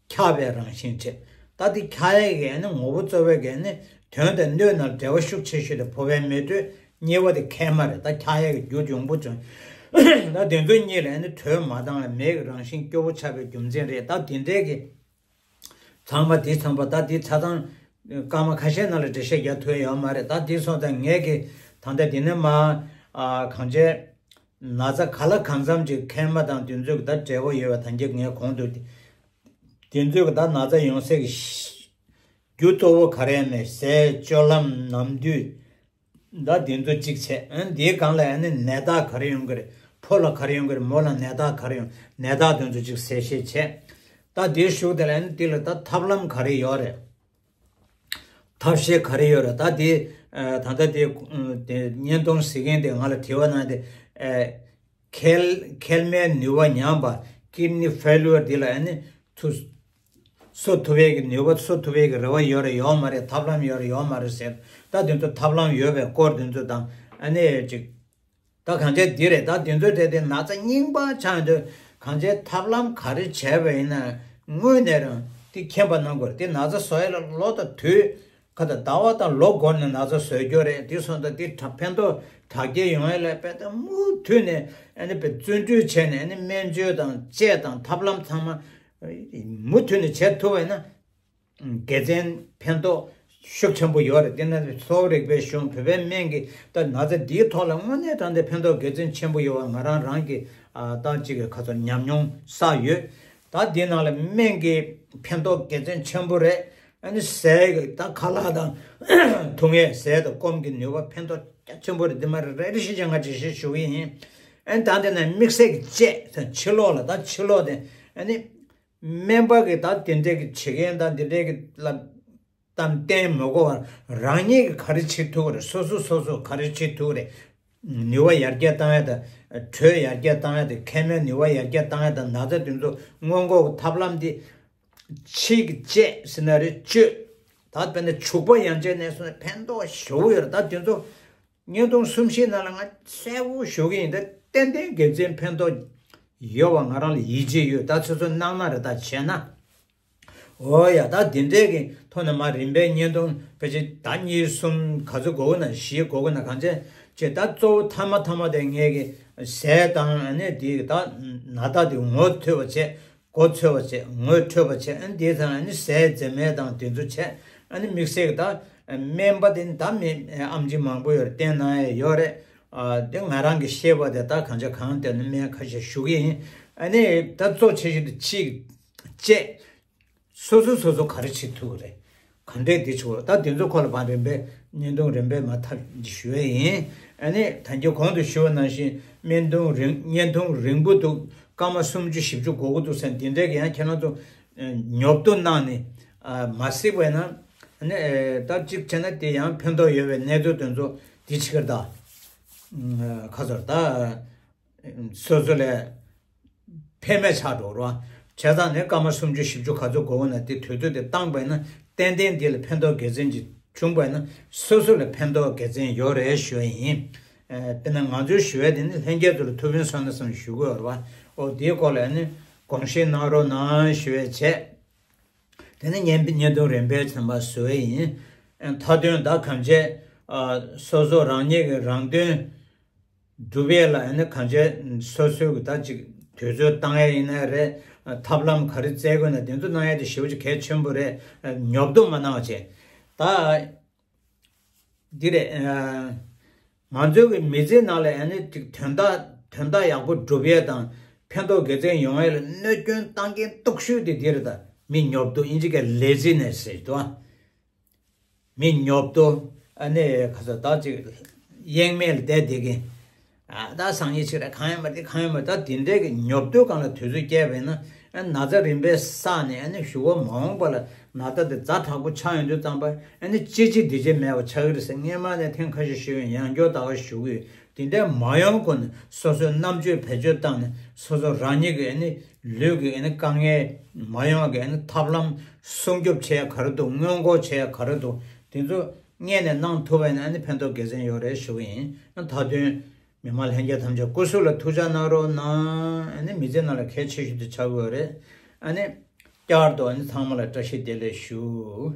འཁྱག་པའི་རང་བཞིན་བྱེད། ད་དེ་འཁྱག་ཡས་ཀྱི་ནི་ངོ་བོ་གཙོ་བོའི་གི་ནི་དོན་དང་སྣོད་ནང་འབྲེལ་བ་ཤུགས་ཆེ་ཤོས་དེ་ཕོ་བའི་མེ་དྲོད། གཉིས་པ་དེ་མཁལ་མ་རེད། ད་འཁྱག་ཡས་ཀྱི་རྒྱུ་ཡོང་པོ་བྱུང་། ད་དེ་ཚོ་གཉིས་ལ་ནི་དྲོད་མ་འདང་བའི་མེ་གི་རང་བཞིན་སྐྱོ་བོ་ཆགས་པའི་རྒྱུ་མཚན་རེད། ད་དེ་འདྲའི་གི་ཚང་མ་དེ་ཚང་མ་ད་དེ་ཆ་ཚང་སྐར་མ་ཁ་ཤས་ནང་ལ་འགྲེལ་བཤད་རྒྱག་ཐུབ་ཡོད་མ་རེད། ད་དེ་སོང་ཙང་ངས་ཀྱི་ད་ལྟ་དེ་ནས་མ་གང་བྱས་ན་ཚ་ག་ལ་གང་འཚམ་ཅིག་མཁལ་མ་དང་དེ་ཚོ་གི་ད་འབྲེལ་བ་ཡོད་པ་ད་གྱི་ངས་གོང་དུ་དེ་ཚོ་གི་ད་ན་ཚ་ཡོང་སའི་གི་རྒྱུ་གཙོ་བོ་ག་རེ་མེད་ཟས་སྤྱོད་ལམ་ནམ་དུས། ད་དེ་ཚོ་གཅིག་བྱས། ཨ་ནི་དེའི་སྒང་ལ་ཨ་ནི་ནད་རྟགས་ག་རེ་ཡོང་གི་རེད། ཕོ་ལ་ག་རེ་ཡོང་གི་རེད། མོ་ལ་ནད་རྟགས་ག་རེ་ཡོང་། ནད་རྟགས་དེ་ཚོ་གཅིག་གསལ་བཤད་བྱས། ད་དེའི་གཞུག་དེ་ལ་ཨ་ནི་དེ་ལ་ད་ཐབས་ལམ་ག་རེ་ཡོད་རེད། ཐབས་ཤེས་ག་རེ་ཡོད་རེད། ད་དེ་ད་ལྟ་དེ་དེ་བརྙན་ཐུང་གཟིགས་མཁན་དེ་ང་ལ་དྲི་བ་གནང་སྟེ། མཁལ་མཁལ་མའི་ནུས་པ་ཉམས་པ། Kidney failure འདི་ལ་ཨ་ནི་ཚུ་གསོ་ཐུབ་ཡས་ཀྱི་ནུས་པ། གསོ་ཐུབ་ཡས་ཀྱི་རེ་བ་ཡོད་རེད་ཡོད་མ་རེད། ཐབས་ལམ་ཡོད་རེད་ཡོད་མ་རེད་ཟེར། ད་དེ་ཚོ་ཐབས་ལམ་ཡོད་པའི་སྐོར་དེ་ཚོ་དང་ཨ་ནི་ཅིག་ད་གང་བྱས་འདི་རེད། ད་དེ་ཚོའི་གྲས་དེ་ན་ཚ་རྙིང་པ་ཆགས་ཡོང་དུས་གང་བྱས་ཐབས་ལམ་ག་རེ་བྱས་པ་ཡིན་ན་སྔོན་ནས་རང་དེ་མཁྱེན་པ་གནང་དགོས་རེད། དེ་ན་ཚ་བཟོ་ཡས་ལ་ལོ་དང་དུས་ག་ད་ཟླ་བ་དང་ལོ་འགོར་ནས་ན་ཚ་བཟོ་རྒྱུ་རེད། དེ་སོང་ཙང་དེ་དྲག་ཕན་ཐོགས་དྲག་སྐྱེད་ཡོང་ཡས་ལ་དཔེ་ད་མུ་མཐུད་ནས་ཨ་ནི་དཔེ་བརྩོན་འགྲུས་བྱས་ནས་ཨ་ནི་སྨན་བཅོས་དང་དཔྱད་དང་ཐབས་ལམ་ཚང་མ་མུ་མཐུད་ནས་བྱེད་ཐུབ་པ་ཡིན་ན། དགེ་མཚན་ཕན་ཐོགས་ཤུགས་ཆེན་པོ་ཡོད་རེད། དེ་ན་གསོ་བ་རིག་པའི་གཞུང་བོད་པའི་སྨན་གྱི་ད་ན་ཚ་འདིའི་ཐོག་ལ་དངོས་གནས་དྲང་བདེན་ཕན་ཐོགས་དགེ་མཚན་ཆེན་པོ་ཡོད་པ་ང་རང་རང་གི་ཨ་ཏང་གཅིག་གི་ཁ་ཚོར་ཉམས་མྱོང་བསགས་ཡོད། ད་འདི་ནང་ལ་སྨན་གྱི་ཕན་ཐོགས་དགེ་མཚན་ཆེན་པོ་རེད། ཨ་ནི་ཟས་ཀྱི་ད་ཁ་ལག་དང་འཐུང་ཡས་ཟས་དང་སྐོམ་གྱི་ནུས་པ་ཕན་ཐོགས་རྒྱ་ཆེན་པོ་རེད། འདི་མ་རེད་རེ་རེ་བཞིན་ཅང་ང་ཅིག་ཞིག་ཞུ་གི་ཡིན། ཨ་ནི་ད་འདི་ན་དམིགས་བསལ་གྱི་དཔྱད་ད་ཕྱི་ལོགས་ལ་ད་ཕྱི་ལོགས་དེ་ཨ་ནི། སྨན་པ་གིས་ད་དེ་འདྲས་ཀྱི་བྱེད་མཁན་དང་དེ་འདྲས་ཀྱི་ལ་གཏམ་བསྟན་མི་དགོས་པར་རང་ཉིད་ཀྱིས་ག་རེ་བྱེད་ཐུབ་ཀྱི་རེད། སོ་སོ་སོ་སོ་ག་རེ་བྱེད་ཐུབ་ཀྱི་རེད། ནུས་པ་ཡར་རྒྱས་བཏང་ཡ་དང་། དྲོད་ཡར་རྒྱས་བཏང་ཡ་དང་། མཁལ་མའི་ནུས་པ་ཡར་རྒྱས་བཏང་ཡ་དང་། ན་ཚ་དེ་ཚོ་སྔོན་འགོག་གི་ཐབས་ལམ་དེ་ཕྱིའི་དཔྱད་ཟེར་ན་རེད། བཅོས་ད་དཔེར་ན་བྱུག་པ་ཡང་བྱས་ནས་སོང་ནས་ཕན་ཐོགས་ཞེ་པོ་ཡོད་རེད། ད་དེ་ཚོ་བརྙན་ཐུང་གསུམ་བཞི་ནང་ལ་ང་གསལ་པོ་ཞུ་གི་ཡིན། ད་ཏན་ཏན་དགེ་མཚན་ཕན་ཐོགས་ཡོད་པ་ང་རང་ལ་ཡིད་ཆེས་ཡོད། ད་ཚོད་ཚོད་གནང་ན་རེ་ད་བྱས་ན། འོ་ཡ། ད་འདི་འདྲས་ཀྱི་ཐོག་ནས་མ་རིམ་པའི་བརྙན་ཐུང་ཕལ་ཆེར་ད་གཉིས་གསུམ་ག་ཚོད་དགོས་ན་བཞི་དགོས་ན་གང་བྱས་བྱས། ད་གཙོ་བོ་མཐའ་མ་མཐའ་མ་དེ་ངས་ཀྱི་ཟས་དང་ཨ་ནི་དེ་ད་ན་ད་དེ་ངོ་འཕྲོད་པ་བྱས། གོ་ཚོད་པ་བྱས། ངོ་འཕྲོད་པ་བྱས། ཨ་ནི་དེ་དང་ཨ་ནི་ཟས་འཛེམ་མེད་དང་དེ་ཚོ་བྱས། ཨ་ནི་དམིགས་བསལ་གྱི་ད་སྨན་པ་དེ་ནི་ད་མི་ཨམ་ཆི་མང་པོ་ཡོད་རེད། བསྟེན་གནང་ཡས་ཡོད་རེད། ཨ་དེ་ང་རང་གི་ཤེས་པ་དེ་ད་གང་ཆ་གང་དེ་ནི་སྨན་ཁ་ཤས་ཞུ་གི་ཡིན། ཨ་ནི་ད་གཙོ་ཆེ་ཤོས་དེ་ཕྱིའི་དཔྱད། སོ་སོ་སོ་སོ་ག་རེ་བྱེད་ཐུབ་ཀྱི་རེད། ག་འདྲས་འདི་བྱེད་དགོས། ད་དེ་ཚོ་སྐོར་ལ་བར་རིམ་པས་བརྙན་ཐུང་རིམ་པས་མ་ཐག་ཞུ་ཡས་ཡིན། ཨ་ནི་ད་གིན་གོང་དུ་ཞུ་བ་ནང་བཞིན་བརྙན་ཐུང་རིང་བརྙན་ཐུང་རིང་པོ་འདུག་སྐར་མ་སུམ་ཅུ་བཞི་བཅུ་འགོར་གྱི་འདུག་ཟེར་ན་དེ་འདྲས་ཀྱི་ཡང་ཁྱེད་རང་ཚོ་ཉོབ་ཏོ་གནང་ནས་མ་གཟིགས་པ་ཡིན་ན། ཨ་ནི་ད་གཅིག་བྱས་ན་དེ་ཡང་ཕན་ཐོགས་ཡོད་པའི་གནས་ཚུལ་དེ་ཚོ་འདི་ཕྱི་ཀར་ད་ཁ་ཚོར་ད། སོ་སོ་ལ་ཕན་མེད་ཆགས་འགྲོ་རོགས། བྱས་ཙང་ནས་སྐར་མ་སུམ་ཅུ་བཞི་བཅུ་ག་ཚོད་འགོར་ན་དེ་དུས་ཚོད་དེ་བཏང་པ་ཡིན་ན་ཏན་ཏན་འདི་ལ་ཕན་ཐོགས་དགེ་མཚན་ཅིག་བྱུང་པ་ཡིན་ན་སོ་སོ་ལ་ཕན་ཐོགས་དགེ་མཚན་ཡོད་རེད་ཞུ་ཡ་ཡིན། ཨ་དཔེར་ན་ང་ཚོའི་ཞུ་ཡ་དེ་ནི་ལྷན་རྒྱས་ཚོ་ལ་ཐུགས་ཕན་གསོས་ན་བསམ་ཞུ་དགོས་རེད་བ། ཨོ་དེའི་སྐོར་ལ་ནི་དགོངས་བཞེས་གནང་རོགས་གནང་ཞུ་ཡ་བྱས། དེ་ནས་བརྙན་བརྙན་ཐུང་རིམ་པས་ཚན་པ་བཟོ་ཡ་ཡིན། ཨ་མཐའ་དོན་ད་གང་བྱས་ཨ་སོ་སོ་རང་ཉིད་ཀྱི་རང་དོན། སྒྲུབ་ཡས་ལ་ཨ་ནི་གང་བྱས་སོ་སོའི་གི་ད་ཅིག་དུས་ཚོད་བཏང་ཡས་ཡིན་ན་རེད། ཐབས་ལམ་ག་རེ་བཙལ་དགོས་ན་དེ་ཚོ་གནང་ཡས་དེ་ཞེ་པོ་ཅིག་གལ་ཆེན་པོ་རེད། ཉོབ་ཏོ་མ་གནང་བ་བྱས། ད་འདི་རེད། ང་ཚོའི་གི་མི་ཚེ་ནང་ལ་ཨ་ནི་ཅིག་དོན་དག་དོན་དག་ཡག་པོ་སྒྲུབ་ཡས་དང་ཕན་ཐོགས་དགེ་མཚན་ཡོང་ཡས་ལ་གནོད་སྐྱོན་བཏང་མཁན་སྟོབས་ཤུགས་དེ་འདི་རེད། ད་མི་ཉོབ་ཏོ་ཨིན་ཇི་སྐད་ལེ་ཛི་ནེ་སི་ཟེར་འདུག་ཨ། མི་ཉོབ་ཏོ། ཨ་ནི་ཁ་ས་ད་ཅིག་གཡེང་མེད་ལ་བསྡད་བསྡད་ཀྱིན། ཨ་ད་སང་ཉིན་ཕྱིར་གང་ཡང་མ་རེད་གང་ཡང་མ་རེད། ད་དེ་འདྲའི་གི་ཉོབ་ཏོའི་སྒང་ལ་དུས་ཚོད་བསྐྱལ་བས་ན། ཨ་ན་ཚ་རིམ་པས་བསགས་ནས་ཨ་ནི་གཞུག་གུ་མ་འོངས་པ་ལ་ན་ཚ་དེ་ཛ་དྲག་པོ་ཆགས་ཡོང་དུས་ཙམ་པ་ཨ་ནི་ཅི་བྱེད་འདི་བྱེད་མེད་པ་ཆགས་ཀྱི་རེད་ཟེར། སྔས་མ་ནས་ཐེངས་ཁ་ཤས་ཞུས་ཡོད། ཡང་བསྐྱར་ད་ག་ཞུ་གི་ཡོད། དེ་འདྲ་མ་ཡོང་གོང་ནས་སོ་སོའི་རྣམ་དཔྱོད་བེད་སྤྱོད་བཏང་ནས་སོ་སོ་རང་ཉིད་ཀྱི་ཨ་ནི་ལུས་ཀྱི་ཨ་ནི་དཀའ་ངལ་མ་ཡོང་གི་ཨ་ནི་ཐབས་ལམ་སྲུང་སྐྱོབ་བྱེད་ཡ་ག་རེ་འདུག་སྔོན་འགོག་བྱེད་ཡ་ག་རེ་འདུག་དེ་ཚོ་སྔས་ནས་གནང་ཐུབ་པ་ཡིན་ན་ཨ་ནི་ཕན་ཐོགས་དགེ་མཚན་ཡོད་རེད་ཞུ་གི་ཡིན། ཨ་མཐའ་དོན་མི་མང་ལྷན་རྒྱས་ཐམས་ཅད་སྐུ་གཟུགས་ལ་ཐུགས་ཅག་གནང་རོགས་གནང་། ཨ་ནི་མི་ཚེ་ནང་ལ་གལ་ཆེ་ཤོས་དེ་ཆགས་ཀྱི་ཡོད་རེད། ཨ་ནི་བསྐྱར་དུ་ཨ་ནི་ཚང་མ་ལ་བཀྲ་ཤིས་བདེ་ལེགས་ཞུ།